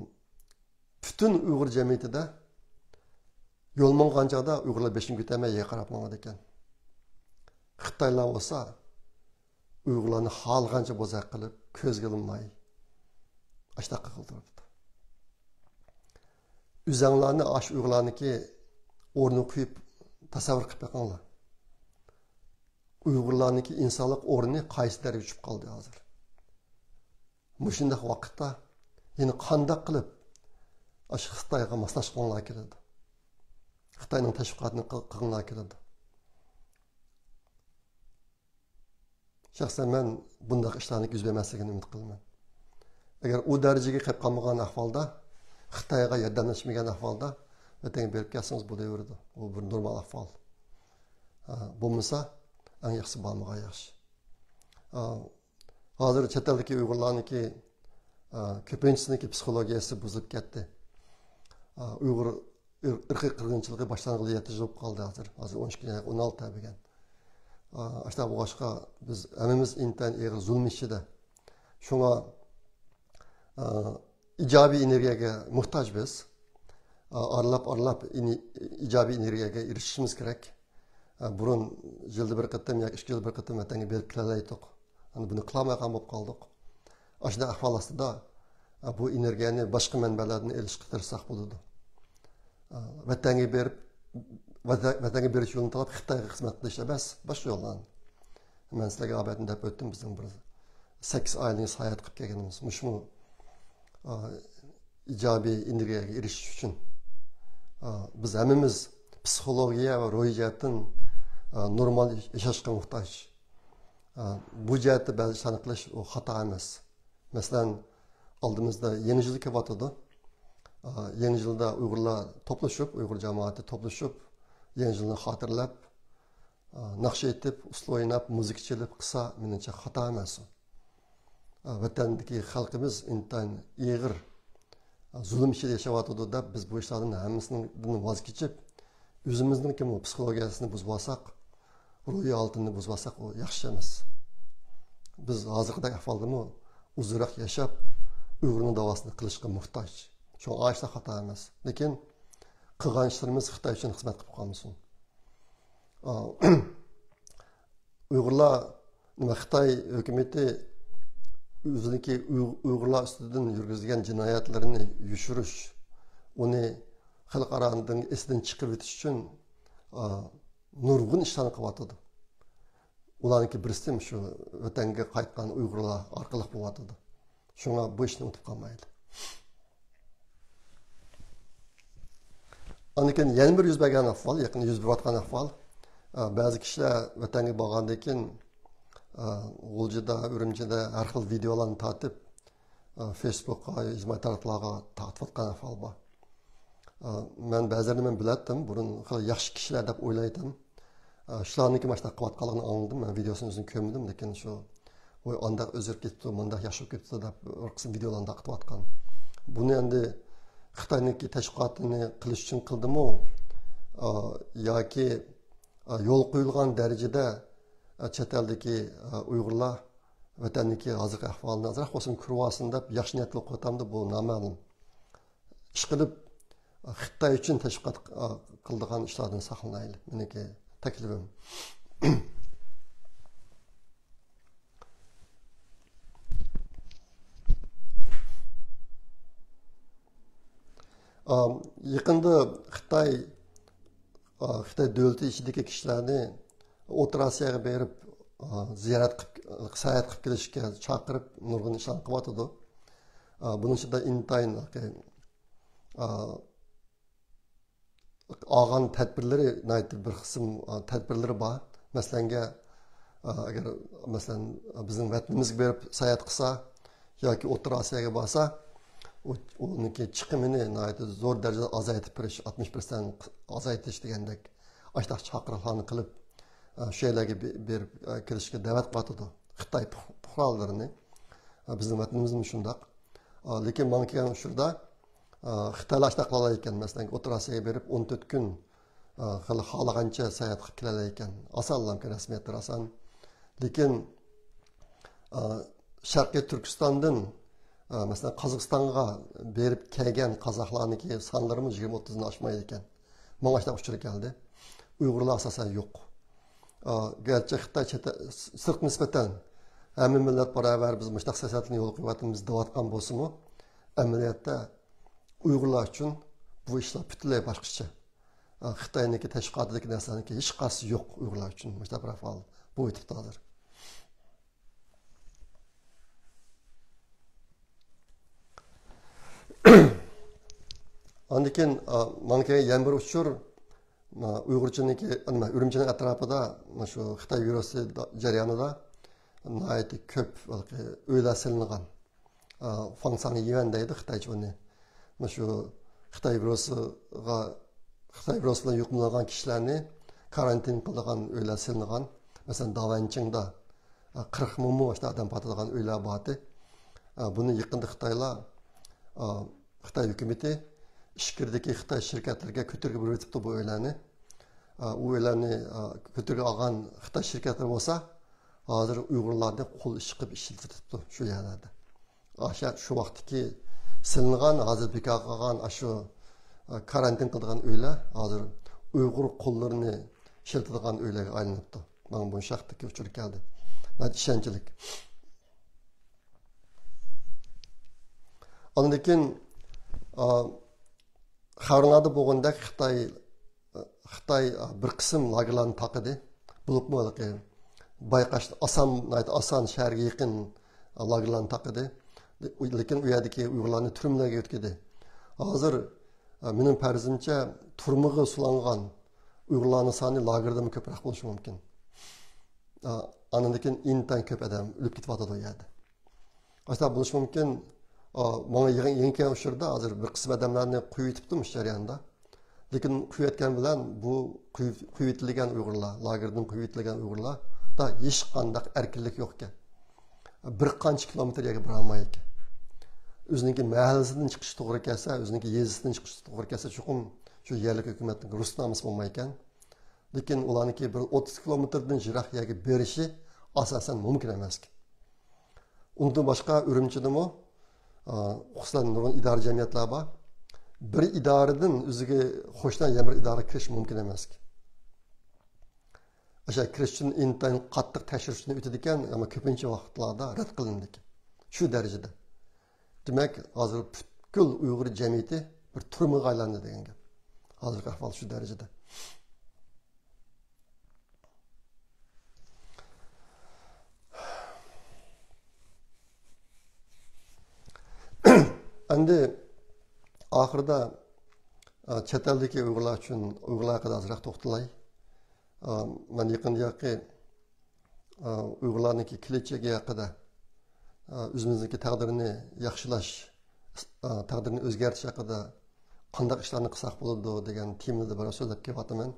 پۈتۈن ئۇيغۇر جەمئىيىتىدە يول ماڭغان چاغدا ئۇيغۇرلار بېشىنى كۆتۈرمەي يەرگە قاراپ ماڭىدىكەن. خىتايلار بولسا ئۇيغۇرلارنى خالىغانچە بوزەك قىلىپ، كۆزگە ئىلماي، ئاشتاق قىلدۇرۇپتۇ. ئۆزەڭلارنى ئاشۇ ئۇيغۇرلارنىڭكى ئورنىغا قويۇپ تەسەۋۋۇر قىلىپ بېقىڭلار. ئۇيغۇرلارنىڭكى ئىنسانلىق ئورنى قايسى دەرىجىگە چۈشۈپ قالدى ھازىر؟ مۇشۇنداق ۋاقىتتا يەنە قانداق قىلىپ ئاشۇ خىتايغا ماسلاشقۇڭلار كېلىدۇ؟ خىتاينىڭ تەشۋىقاتىنى قىل-، قىلغۇڭلار كېلىدۇ؟ شەخسەن مەن بۇنداق ئىشلارنىڭ يۈز بەرمەسلىكىنى ئۈمىد قىلىمەن. ئەگەر ئۇ دەرىجىگە قېلىپ قالمىغان ئەھۋالدا، خىتايغا ياردەملەشمىگەن ئەھۋالدا ۋەتەنگە بېرىپ كەلسىڭىز بولۇۋېرىدۇ. ئۇ بىر نورمال ئەھۋال. ئا، بولمىسا، ئەڭ ياخشىسى بارمىغان ياخشى. ئا، ھازىر چەت ئەلدىكى ئۇيغۇرلارنىڭكى، ئا، كۆپىنچىسىنىڭكى پسىخولوگىيەسى بۇزۇلۇپ كەتتى. ئا، ئۇيغۇر ئىر-، ئىرقىي قىرغىنچىلىقى باشلانغىلى يەتتە يىل بولۇپ قالدى ھازىر. ھازىر ئون ئىككى، ئون ئالتە بولغان. ئا، ئاشۇنداق بولغاچقا، بىز ھەممىمىز ئىنتايىن ئېغىر زۇلۇم ئىچىدە. شۇڭا، ئا، ئىجابىي ئېنېرگىيەگە موھتاج بىز. ئا، ئارىلاپ، ئارىلاپ ئېنى-، ئىجابىي ئېنېرگىيەگە ئېرىشىشىمىز كېرەك. ئا، بۇرۇن يىلدا بىر قېتىم ياكى ئىككى يىلدا بىر قېتىم ۋەتەنگە بېرىپ كېلەلەيتتۇق. ئەمدى بۇنى قىلالمايدىغان بولۇپ قالدۇق. ئاشۇنداق ئەھۋال ئاستىدا، ئا، بۇ ئېنېرگىيەنى باشقا مەنبەلەردىن ئېلىشقا تىرىشساق بولىدۇ. ئا، ۋەتەنگە بېرىپ، ۋەتە-، ۋەتەنگە بېرىش يولىنى تالاپ خىتايغا خىزمەت قىلىش ئەمەس، باشقا يوللارنى. مەن سىلەرگە ئەلۋەتتە دەپ ئۆتتۈم، بىزنىڭ بىر سەككىز ئايلىق ساياھەت قىلىپ كەلگىنىمىز. مۇشۇمۇ، ئا، ئىجابىي ئېنېرگىيەگە ئېرىشىش ئۈچۈن، ئا، بىز ھەممىمىز پسىخولوگىيە ۋە روھىي جەھەتتىن، ئا، نورمال ياشاشقا موھتاج. ئا، بۇ جەھەتتە بەزى ئىشلارنى قىلىش ئۇ خاتا ئەمەس. مەسىلەن، ئالدىمىزدا يېڭى يىل كېلىۋاتىدۇ. ئا، يېڭى يىلدا ئۇيغۇرلار توپلىشىپ، ئۇيغۇر جامائىتى توپلىشىپ، يېڭى يىلنى خاتىرىلەپ، ئا، ناخشا ئېيتىپ، ئۇسسۇل ئويناپ، مۇزىكا چېلىپ قىلسا، مېنىڭچە خاتا ئەمەس ئۇ. ئا، ۋەتەندىكى خەلقىمىز ئىنتايىن ئېغىر، ئا، زۇلۇم ئىچىدە ياشاۋاتىدۇ دەپ، بىز بۇ ئىشلاردىن ھەممىسىدىن ۋاز كېچىپ، ئۆزىمىزنىڭكىمۇ پسىخولوگىيەسىنى بۇزۇۋالساق، روھىي ھالىتىنى بۇزۇۋالساق، ئۇ ياخشى ئەمەس. بىز ھازىرقىدەك ئەھۋالدىمۇ ئۇزۇنراق ياشاپ، ئۇيغۇرنىڭ داۋاسىنى قىلىشقا موھتاج. شۇڭا ئاشۇنداق خاتا ئەمەس. لېكىن قىلغان ئىشلىرىمىز خىتاي ئۈچۈن خىزمەت قىلىپ قالمىسۇن. ئا، ئۇيغۇرلار، نېمە، خىتاي ھۆكۈمىتى ئۆزىنىڭكى ئۇي-، ئۇيغۇرلار ئۈستىدىن يۈرگۈزگەن جىنايەتلىرىنى يوشۇرۇش، ئۇنى خەلقئارانىڭ ئېسىدىن چىقىرىۋېتىش ئۈچۈن، ئا، نۇرغۇن ئىشلارنى قىلىۋاتىدۇ. ئۇلارنىڭكى بىرسى شۇ ۋەتەنگە قايتقان ئۇيغۇرلار ئارقىلىق بولۇۋاتىدۇ. شۇڭا بۇ ئىشنى ئۇنتۇپ قالمايلى. ئاندىن كېيىن يەنە بىر يۈز بەرگەن ئەھۋال، يېقىندا يۈز بېرىۋاتقان ئەھۋال. ئە، بەزى كىشىلەر ۋەتەنگە بارغاندىن كېيىن، ئە، غۇلجىدا، ئۈرۈمچىدە ھەر خىل ۋىدېئولارنى تارتىپ، ئە، فېيسبۇكقا، ئىجتىمائىي تاراتقۇلارغا تارتىۋاتقان ئەھۋال بار. ئە، مەن بەزىلىرىنى مەن بىلەتتىم، بۇرۇن خېلى ياخشى كىشىلەر دەپ ئويلايتتىم. ئە، شۇلارنىڭكى ماشۇنداق قىلىۋاتقانلىقىنى ئاڭلىدىم. مەن ۋىدېئوسىنى ئۆزۈم كۆرمىدىم، لېكىن شۇ، ۋاي، ئانداق ئۆزگىرىپ كېتىپتۇ، مۇنداق ياخشى بولۇپ كېتىپتۇ دەپ بىر قىسىم ۋىدېئولارنى تارقىتىۋاتقان. بۇنى ئەمدى خىتاينىڭكى تەشۋىقاتىنى قىلىش ئۈچۈن قىلدىمۇ، ئا، ياكى، ئا، يول قويۇلغان دەرىجىدە، ئا، چەت ئەلدىكى، ئا، ئۇيغۇرلار ۋەتەندىكى ھازىرقى ئەھۋالنى ئازراق بولسىمۇ كۆرۈۋالسۇن دەپ ياخشى نىيەتلىك قىلىۋاتامدۇ، بۇ نامەلۇم. ئىشقىلىپ، خىتاي ئۈچۈن تەشۋىقات قىلىدىغان ئىشلاردىن ساقلىنايلى. مېنىڭكى تەكلىپىم. ئام، يېقىندا خىتاي، ئا، خىتاي دۆلىتى ئىچىدىكى كىشىلەرنى ئوتتۇرا ئاسىياغا بېرىپ، ئا، زىيارەت قىلىپ، ساياھەت قىلىپ كېلىشكە چاقىرىپ، نۇرغۇن ئىشلارنى قىلىۋاتىدۇ. ئا، بۇنىڭ ئىچىدە ئىنتايىن، ئا، ئالغان تەدبىرلىرى ناھايىتى بىر قىسىم، ئا، تەدبىرلىرى بار. مەسىلەنگە، ئا، ئەگەر، مەسىلەن، بىزنىڭ ۋەتىنىمىزگە بېرىپ ساياھەت قىلسا ياكى ئوتتۇرا ئاسىياغا بارسا، ئۇ، ئۇنىڭكى چىقىمىنى ناھايىتى زور دەرىجىدە ئازايتىپ بېرىش، ئاتمىش پىرسەنت ئازايتىش دېگەندەك، ئاشۇنداق چاقىرىقلارنى قىلىپ، ئا، شۇ يەرلەرگە بې-، بېرىپ، ئا، كېلىشكە دەۋەت قىلىۋاتىدۇ خىتاي پۇق-، پۇقرالىرىنى. ئا، بىزنىڭ ۋەتىنىمىزمۇ شۇنداق. ئا، لېكىن ماڭا كەلگەن ئۇچۇردا، ئا، خىتايلار ئاشۇنداق قىلالايدىكەن. مەسىلەن، ئوتتۇرا ئاسىياغا بېرىپ ئون تۆت كۈن، ئا، خېلى خالىغانچە ساياھەت قىلىپ كېلەلەيدىكەن. ئاسانلامكەن، رەسمىيەتلىرى ئاسان. لېكىن، ئا، شەرقىي تۈركىستاندىن، ئا، مەسىلەن، قازاقىستانغا بېرىپ كەلگەن قازاقلارنىڭكى سانلىرىمۇ يىگىرمە ئوتتۇزدىن ئاشمايدىكەن. ماڭا ئاشۇنداق ئۇچۇر كەلدى. ئۇيغۇرلار ئاساسەن يوق. ئا، گەرچە خىتاي چەت-، سىرتقا نىسبەتەن ھەممە مىللەت باراۋەر، بىز مۇشۇنداق سىياسەتنى يولغا قويۇۋاتىمىز دەۋاتقان بولسىمۇ، ئەمەلىيەتتە ئۇيغۇرلار ئۈچۈن بۇ ئىشلار پۈتۈنلەي باشقىچە. ئا، خىتاينىڭكى تەشۋىقاتىدىكى نەرسىلەرنىڭكى ھېچقايسىسى يوق ئۇيغۇرلار ئۈچۈن. مۇشۇنداق بىر ئەھۋال بولۇۋېتىپتۇ ھازىر. ئاندىن كېيىن، ئا، ماڭا كەلگەن يەنە بىر ئۇچۇر، ئا، ئۇيغۇرچىنىڭكى، نېمە، ئۈرۈمچىنىڭ ئەتراپىدا شۇ خىتاي ۋىرۇسى دا-، جەريانىدا ناھايىتى كۆپ ھېلىقى ئۆيلەر سېلىنغان. ئا، فاڭساڭ يىۋەن دەيدۇ خىتايچە ئۇنى. مۇشۇ خىتاي ۋىرۇسىغا، خىتاي ۋىرۇسى بىلەن يۇقۇملانغان كىشىلەرنى كارانتىن قىلىدىغان ئۆيلەر سېلىنغان. مەسىلەن، داۋەنچىڭدا، ئا، قىرىق مىڭمۇ ئاشۇنداق ئادەم بارىدىغان ئۆيلەر بارتى. ئا، بۇنى يېقىندا خىتايلار، ئا، خىتاي ھۆكۈمىتى ئىچكىرىدىكى خىتاي شىركەتلىرىگە كۆتۈرگە بېرىۋېتىپتۇ بۇ ئۆيلەرنى. ئا، ئۇ ئۆيلەرنى، ئا، كۆتۈرگە ئالغان خىتاي شىركەتلىرى بولسا، ھازىر ئۇيغۇرلارنى قول ئىش قىلىپ ئىشلىتىۋېتىپتۇ شۇ يەرلەردە. ئاشۇ، شۇ ۋاقىتتىكى سېلىنغان، ھازىر بىكار قالغان ئاشۇ، ئا، كارانتىن قىلىدىغان ئۆيلەر ھازىر ئۇيغۇر قۇللىرىنى ئىشلىتىدىغان ئۆيلەرگە ئايلىنىپتۇ. ماڭا بۇ شەھەردىكى ئۇچۇر كەلدى. ناھايىتى ئىشەنچلىك. ئاندىن كېيىن، ئا، خەۋەرلەردە بولغاندەك خىتاي، خىتاي، ئا، بىر قىسىم لاگېرلارنى تاقىدى. بولۇپمۇ ھېلىقى بايقاش ئاسان، ناھايىتى ئاسان شەھەرگە يېقىن لاگېرلارنى تاقىدى. لېكىن ئۇ يەردىكى ئۇيغۇرلارنى تۈرمىلەرگە يۆتكىدى. ھازىر، ئا، مېنىڭ پەرىزىمچە تۈرمىگە سولانغان ئۇيغۇرلارنىڭ سانى لاگېردىنمۇ كۆپرەك بولۇشى مۇمكىن. ئا، ئاندىن كېيىن ئىنتايىن كۆپ ئادەم ئۆلۈپ كېتىۋاتىدۇ ئۇ يەردە. ئاشۇنداق بولۇشى مۇمكىن. ئا، ماڭا يېڭى، يېڭى كەلگەن ئۇچۇردا ھازىر بىر قىسىم ئادەملەرنى قويۇۋېتىپتۇ مۇشۇ جەرياندا. لېكىن قويۇۋەتكەن بىلەن بۇ قويۇپ-، قويۇۋېتىلگەن ئۇيغۇرلار، لاگېردىن قويۇۋېتىلگەن ئۇيغۇرلاردا ھېچقانداق ئەركىنلىك يوق ئىكەن. بىر قانچە كىلومېتىر يەرگە بارالمايدىكەن. ئۆزىنىڭكى مەھەللىسىدىن چىقىشى توغرا كەلسە، ئۆزىنىڭكى يېزىسىدىن چىقىشى توغرا كەلسە، چوقۇم شۇ يەرلىك ھۆكۈمەتنىڭ رۇخسەتنامىسى بولمايدىكەن. لېكىن ئۇلارنىڭكى بىر ئوتتۇز كىلومېتىردىن يىراق يەرگە بېرىشى ئاساسەن مۇمكىن ئەمەسكەن. ئۇنىڭدىن باشقا ئۈرۈمچىدىمۇ، ئا، خۇسۇسەن نۇرغۇن ئىدارە جەمئىيەتلەر بار. بىر ئىدارىدىن ئۆزىگە قوشنا يەنە بىر ئىدارىگە كىرىش مۇمكىن ئەمەسكەن. ئاشۇ كىرىش ئۈچۈن ئىنتايىن قاتتىق تەكشۈرۈشتىن ئۆتىدىكەن، ئەمما كۆپىنچە ۋاقىتلاردا رەت قىلىنىدىكەن. شۇ دەرىجىدە. دېمەك، ھازىر پۈتكۈل ئۇيغۇر جەمئىيىتى بىر تۈرمىگە ئايلاندى دېگەن گەپ. ھازىرقى ئەھۋال شۇ دەرىجىدە. ئەمدى ئاخىرىدا، ئا، چەت ئەلدىكى ئۇيغۇرلار ئۈچۈن، ئۇيغۇرلار ھەققىدە ئازراق توختىلاي. ئا، مەن يېقىندىياقى، ئا، ئۇيغۇرلارنىڭكى كېلەچەكى ھەققىدە، ئا، ئۆزىمىزنىڭكى تەقدىرىنى ياخشىلاش، ئا، تەقدىرنى ئۆزگەرتىش ھەققىدە قانداق ئىشلارنى قىلساق بولىدۇ دېگەن تېمىدا بىر سۆزلەپ كېلىۋاتىمەن.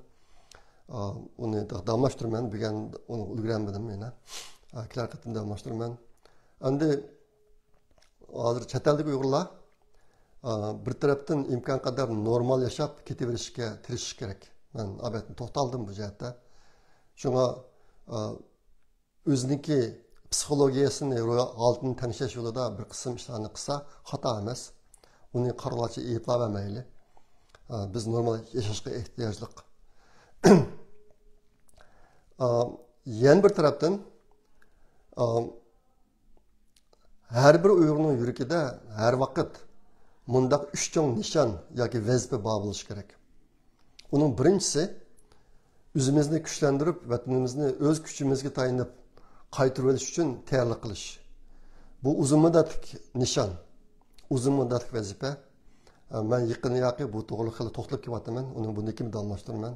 ئا، ئۇنى داۋاملاشتۇرىمەن. بۈگۈن ئۇنى ئۈلگۈرەلمىدىم يەنە. ئا، كېلەر قېتىمدا داۋاملاشتۇرىمەن. ئەمدى ھازىر چەت ئەلدىكى ئۇيغۇرلار، ئا، بىر تەرەپتىن ئىمكان قەدەر نورمال ياشاپ كېتىۋېرىشكە تىرىشىش كېرەك. مەن ئەلۋەتتە توختالدىم بۇ جەھەتتە. شۇڭا، ئا، ئۆزىنىڭكى پسىخولوگىيەسىنى، روھىي ھالىتىنى تەڭشەش يولىدا بىر قىسىم ئىشلارنى قىلسا خاتا ئەمەس. ئۇنى قارىغۇلارچە ئەيىبلەۋەرمەيلى. ئا، بىز نورمال ياشاشقا ئېھتىياجلىق. ئا، يەنە بىر تەرەپتىن، ئا، ھەر بىر ئۇيغۇرنىڭ يۈرىكىدە ھەر ۋاقىت مۇنداق ئۈچ چوڭ نىشان ياكى ۋەزىپە بار بولۇشى كېرەك. ئۇنىڭ بىرىنچىسى، ئۆزىمىزنى كۈچلەندۈرۈپ، ۋەتىنىمىزنى ئۆز كۈچىمىزگە تايىنىپ قايتۇرۇۋېلىش ئۈچۈن تەييارلىق قىلىش. بۇ ئۇزۇن مۇددەتلىك نىشان، ئۇزۇن مۇددەتلىك ۋەزىپە. مەن يېقىندىياقى بۇ توغرىلىق خېلى توختىلىپ كېلىۋاتىمەن، ئۇنى بۇندىن كېيىن داۋاملاشتۇرىمەن.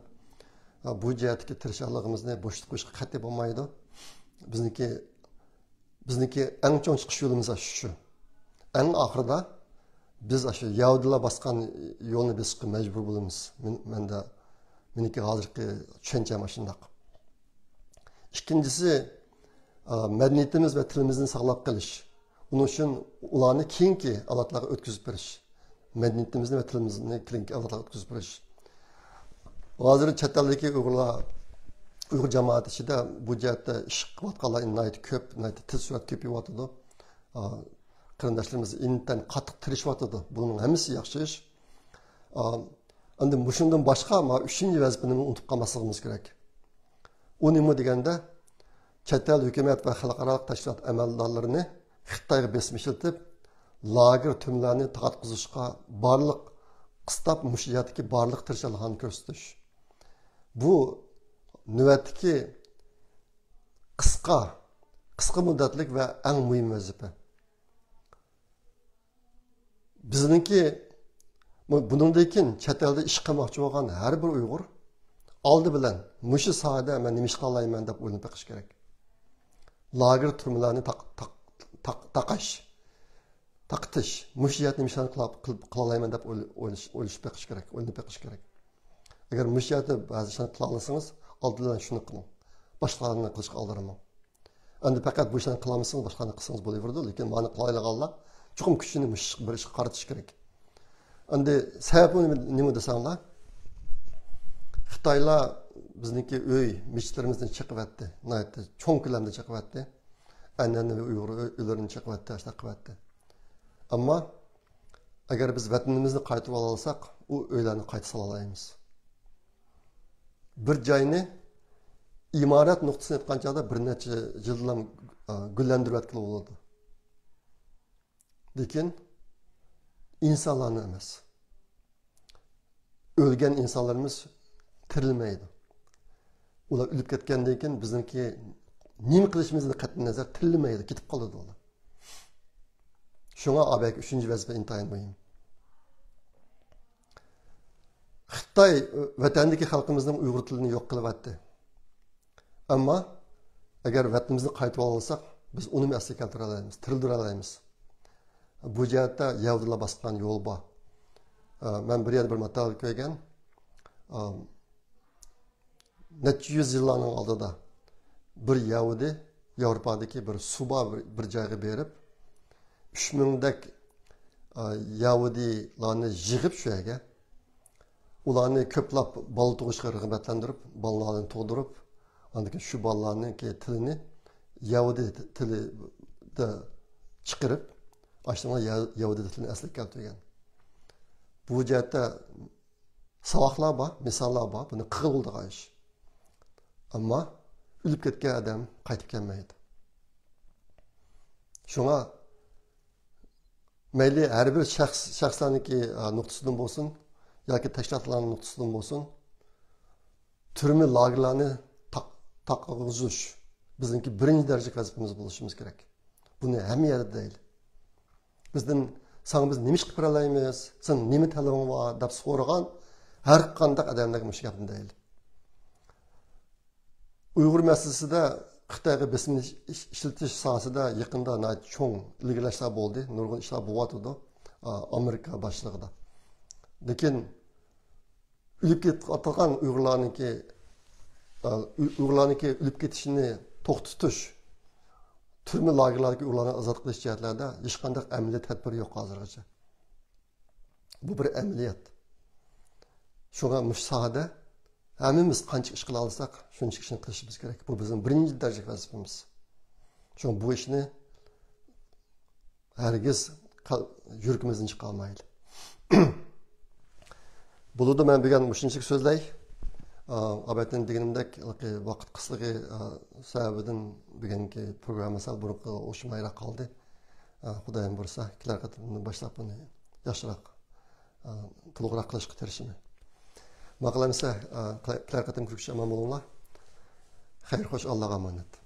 بۇ جەھەتتىكى تىرىشچانلىقىمىزنى بوشلۇق قويۇشقا قەتئىي بولمايدۇ. بىزنىڭكى بىزنىڭكى ئەڭ چوڭ چىقىش يولىمىز ئاشۇ شۇ. ئەڭ ئاخىرىدا بىز ئاشۇ يەھۇدىيلار باسقان يولنى بېسىشقا مەجبۇر بولىمىز. مەن، مەندە، مېنىڭكى ھازىرقى چۈشەنچەم ئاشۇنداق. ئىككىنچىسى، ئا، مەدەنىيىتىمىز ۋە تىلىمىزنى ساقلاپ قېلىش. ئۇنىڭ ئۈچۈن ئۇلارنى كېيىنكى ئەۋلادلارغا ئۆتكۈزۈپ بېرىش. مەدەنىيىتىمىزنى ۋە تىلىمىزنى كېيىنكى ئەۋلادلارغا ئۆتكۈزۈپ بېرىش. ھازىر چەت ئەلدىكى ئۇيغۇرلار، ئۇيغۇر جامائەت ئىچىدە بۇ جەھەتتە ئىش قىلىۋاتقانلار ناھايىتى كۆپ، ناھايىتى تېز سۈرئەتتە كۆپىيىۋاتىدۇ. ئا، قېرىنداشلىرىمىز ئىنتايىن قاتتىق تىرىشىۋاتىدۇ. بۇنىڭ ھەممىسى ياخشى ئىش. ئا، ئەمدى مۇشۇندىن باشقا، مانا، ئۈچىنچى ۋەزىپىنى ئۇنتۇپ قالماسلىقىمىز كېرەك. ئۇ نېمە دېگەندە، چەت ئەل ھۆكۈمەت ۋە خەلقئارالىق تەشكىلات ئەمەلدارلىرىنى خىتايغا بېسىم ئىشلىتىپ، لاگېر، تۈرمىلەرنى تارقاتقۇزۇشقا بارلىق قىستاپ، مۇشۇ يەردىكى بارلىق تىرىشچانلىقلارنى كۆرسىتىش. بۇ نۆۋەتتىكى قىسقا، قىسقا مۇددەتلىك ۋە ئەڭ مۇھىم ۋەزىپە. بىزنىڭكى، بۇ-، بۇنىڭدىن كېيىن چەت ئەلدە ئىش قىلماقچى بولغان ھەر بىر ئۇيغۇر ئالدى بىلەن مۇشۇ ساھەدە مەن نېمە ئىش قىلالايمەن دەپ ئويلىنىپ بېقىش كېرەك. لاگېر، تۈرمىلەرنى تاق-، تاق-، تاق-، تاقاش، تاقىتىش، مۇشۇ يەردە نېمە ئىشلارنى قىلا-، قىل-، قىلالايمەن دەپ ئويل-، ئويلىشىپ بېقىش كېرەك، ئويلىنىپ بېقىش كېرەك. ئەگەر مۇشۇ يەردە بەزى ئىشلارنى قىلالىسىڭىز، ئالدى بىلەن شۇنى قىلىڭ. باشقىلارنى قىلىشقا ئالدىرىماڭ. ئەمدى پەقەت بۇ ئىشلارنى قىلالمىسىڭىز، باشقىلارنى قىلسىڭىز بولۇۋېرىدۇ، لېكىن مانا قىلالايدىغانلار چوقۇم كۈچىنى مۇشۇ بىر ئىشقا قارىتىشى كېرەك. ئەمدى سەۋەبى نېمە، نېمە دېسەڭلار، خىتايلار بىزنىڭكى ئۆي، مەسچىتلىرىمىزنى چېقىۋەتتى، ناھايىتى چوڭ كۆلەمدە چېقىۋەتتى. ئەنئەنىۋى ئۇيغۇر ئۆي-، ئۆيلىرىنى چېقىۋەتتى، ئاشۇنداق قىلىۋەتتى. ئەمما ئەگەر بىز ۋەتىنىمىزنى قايتۇرۇۋالالىساق، ئۇ ئۆيلەرنى قايتا سالالايمىز. بىر جاينى ئىمارەت نۇقتىسىدىن ئېيتقان چاغدا بىر نەچچە يىللام، ئا، گۈللەندۈرۈۋەتكىلى بولىدۇ. لېكىن ئىنسانلارنى ئەمەس. ئۆلگەن ئىنسانلىرىمىز تىرىلمەيدۇ. ئۇلار ئۆلۈپ كەتكەندىن كېيىن بىزنىڭكى نېمە قىلىشىمىزدىن قەتئىينەزەر تىرىلمەيدۇ، كېتىپ قالىدۇ ئۇلار. شۇڭا ئابەكى ئۈچىنچى ۋەزىپە ئىنتايىن مۇھىم. خىتاي ۋەتەندىكى خەلقىمىزنىڭ ئۇيغۇر تىلىنى يوق قىلىۋەتتى. ئەمما ئەگەر ۋەتىنىمىزنى قايتۇرۇۋالالىساق، بىز ئۇنىمۇ ئەسلىگە كەلتۈرەلەيمىز، تىرىلدۈرەلەيمىز. بۇ جەھەتتە يەھۇدىيلار باسقان يول بار. ئە، مەن بىر يەردە بىر ماتېرىيال كۆرگەن. ئە، نەچچە يۈز يىللارنىڭ ئالدىدا بىر يەھۇدىي ياۋروپادىكى بىر سۇبا بىر، بىر جايغا بېرىپ، ئۈچ مىڭدەك، ئە، يەھۇدىيلارنى يىغىپ شۇ يەرگە، ئۇلارنى كۆپلەپ بالا تۇغۇشقا رىغبەتلەندۈرۈپ، بالىلارنى تۇغدۇرۇپ، ئاندىن كېيىن شۇ بالىلارنىڭكى تىلىنى يەھۇدىي تىلىدا چىقىرىپ، ئاشۇنىڭ يەھۇدىيلىكلىرىنى ئەسلىگە كەلتۈرگەن. بۇ جەھەتتە ساۋاقلار بار، مىساللار بار، بۇنى قىلغىلى بولىدىغان ئىش. ئەمما ئۆلۈپ كەتكەن ئادەم قايتىپ كەلمەيدۇ. شۇڭا مەيلى ھەر بىر شەخس، شەخسلەرنىڭكى، ئە، نۇقتىسىدىن بولسۇن ياكى تەشكىلاتلارنىڭ نۇقتىسىدىن بولسۇن، تۈرمە لاگېرلارنى تاق-، تاقىغۇزۇش بىزنىڭكى بىرىنچى دەرىجىلىك ۋەزىپىمىز بولۇشىمىز كېرەك. بۇنى ھەممە يەردە دەيلى. بىزدىن، ساڭا بىز نېمە ئىش قىلىپ بېرەلەيمىز، سېنىڭ نېمە تەلىپىڭ بار دەپ سورىغان ھەر قانداق ئادەملەرگە مۇشۇ گەپنى دەيلى. ئۇيغۇر مەسىلىسىدە خىتايغا بېسىم ئىش-، ئىشلىتىش ساھەسىدە يېقىندا ناھايىتى چوڭ ئىلگىرىلەشلەر بولدى، نۇرغۇن ئىشلار بولۇۋاتىدۇ، ئا، ئامېرىكا باشچىلىقىدا. لېكىن ئۆلۈپ كېتىۋاتقان ئۇيغۇرلارنىڭكى، ئا، ئۇي-، ئۇيغۇرلارنىڭكى ئۆلۈپ كېتىشىنى توختىتىش، تۈرمە لاگېرلاردىكى ئۇيغۇرلارنى ئازاد قىلىش جەھەتلەردە ھېچقانداق ئەمەلىي تەدبىر يوق ھازىرغىچە. بۇ بىر ئەمەلىيەت. شۇڭا مۇشۇ ساھەدە ھەممىمىز قانچە ئىش قىلالىساق، شۇنچە ئىشنى قىلىشىمىز كېرەك. بۇ بىزنىڭ بىرىنچى دەرىجىلىك ۋەزىپىمىز. شۇڭا بۇ ئىشنى ھەرگىز قەل-، يۈرىكىمىزدىن چىقارمايلى. بولىدۇ، مەن بۈگۈن مۇشۇنچىلىك سۆزلەي. ئا، ئابەتتىن دېگىنىمدەك، ۋاقىت قىسلىقى، ئا، سەۋەبىدىن بۈگۈنكى پروگرامما سەل بۇرۇنقىغا ئوخشىمايراق قالدى. ئا، خۇدايىم بۇيرۇسا، كېلەر قېتىمدىن باشلاپ بۇنى ياخشىراق، ئا، تولۇقراق قىلىشقا تىرىشىمەن. ماقۇل ئەمىسە، ئا، كېلەر قېتىم كۆرۈشكىچە ئامان بولۇڭلار. خەير خوش، ئاللاغا ئامانەت.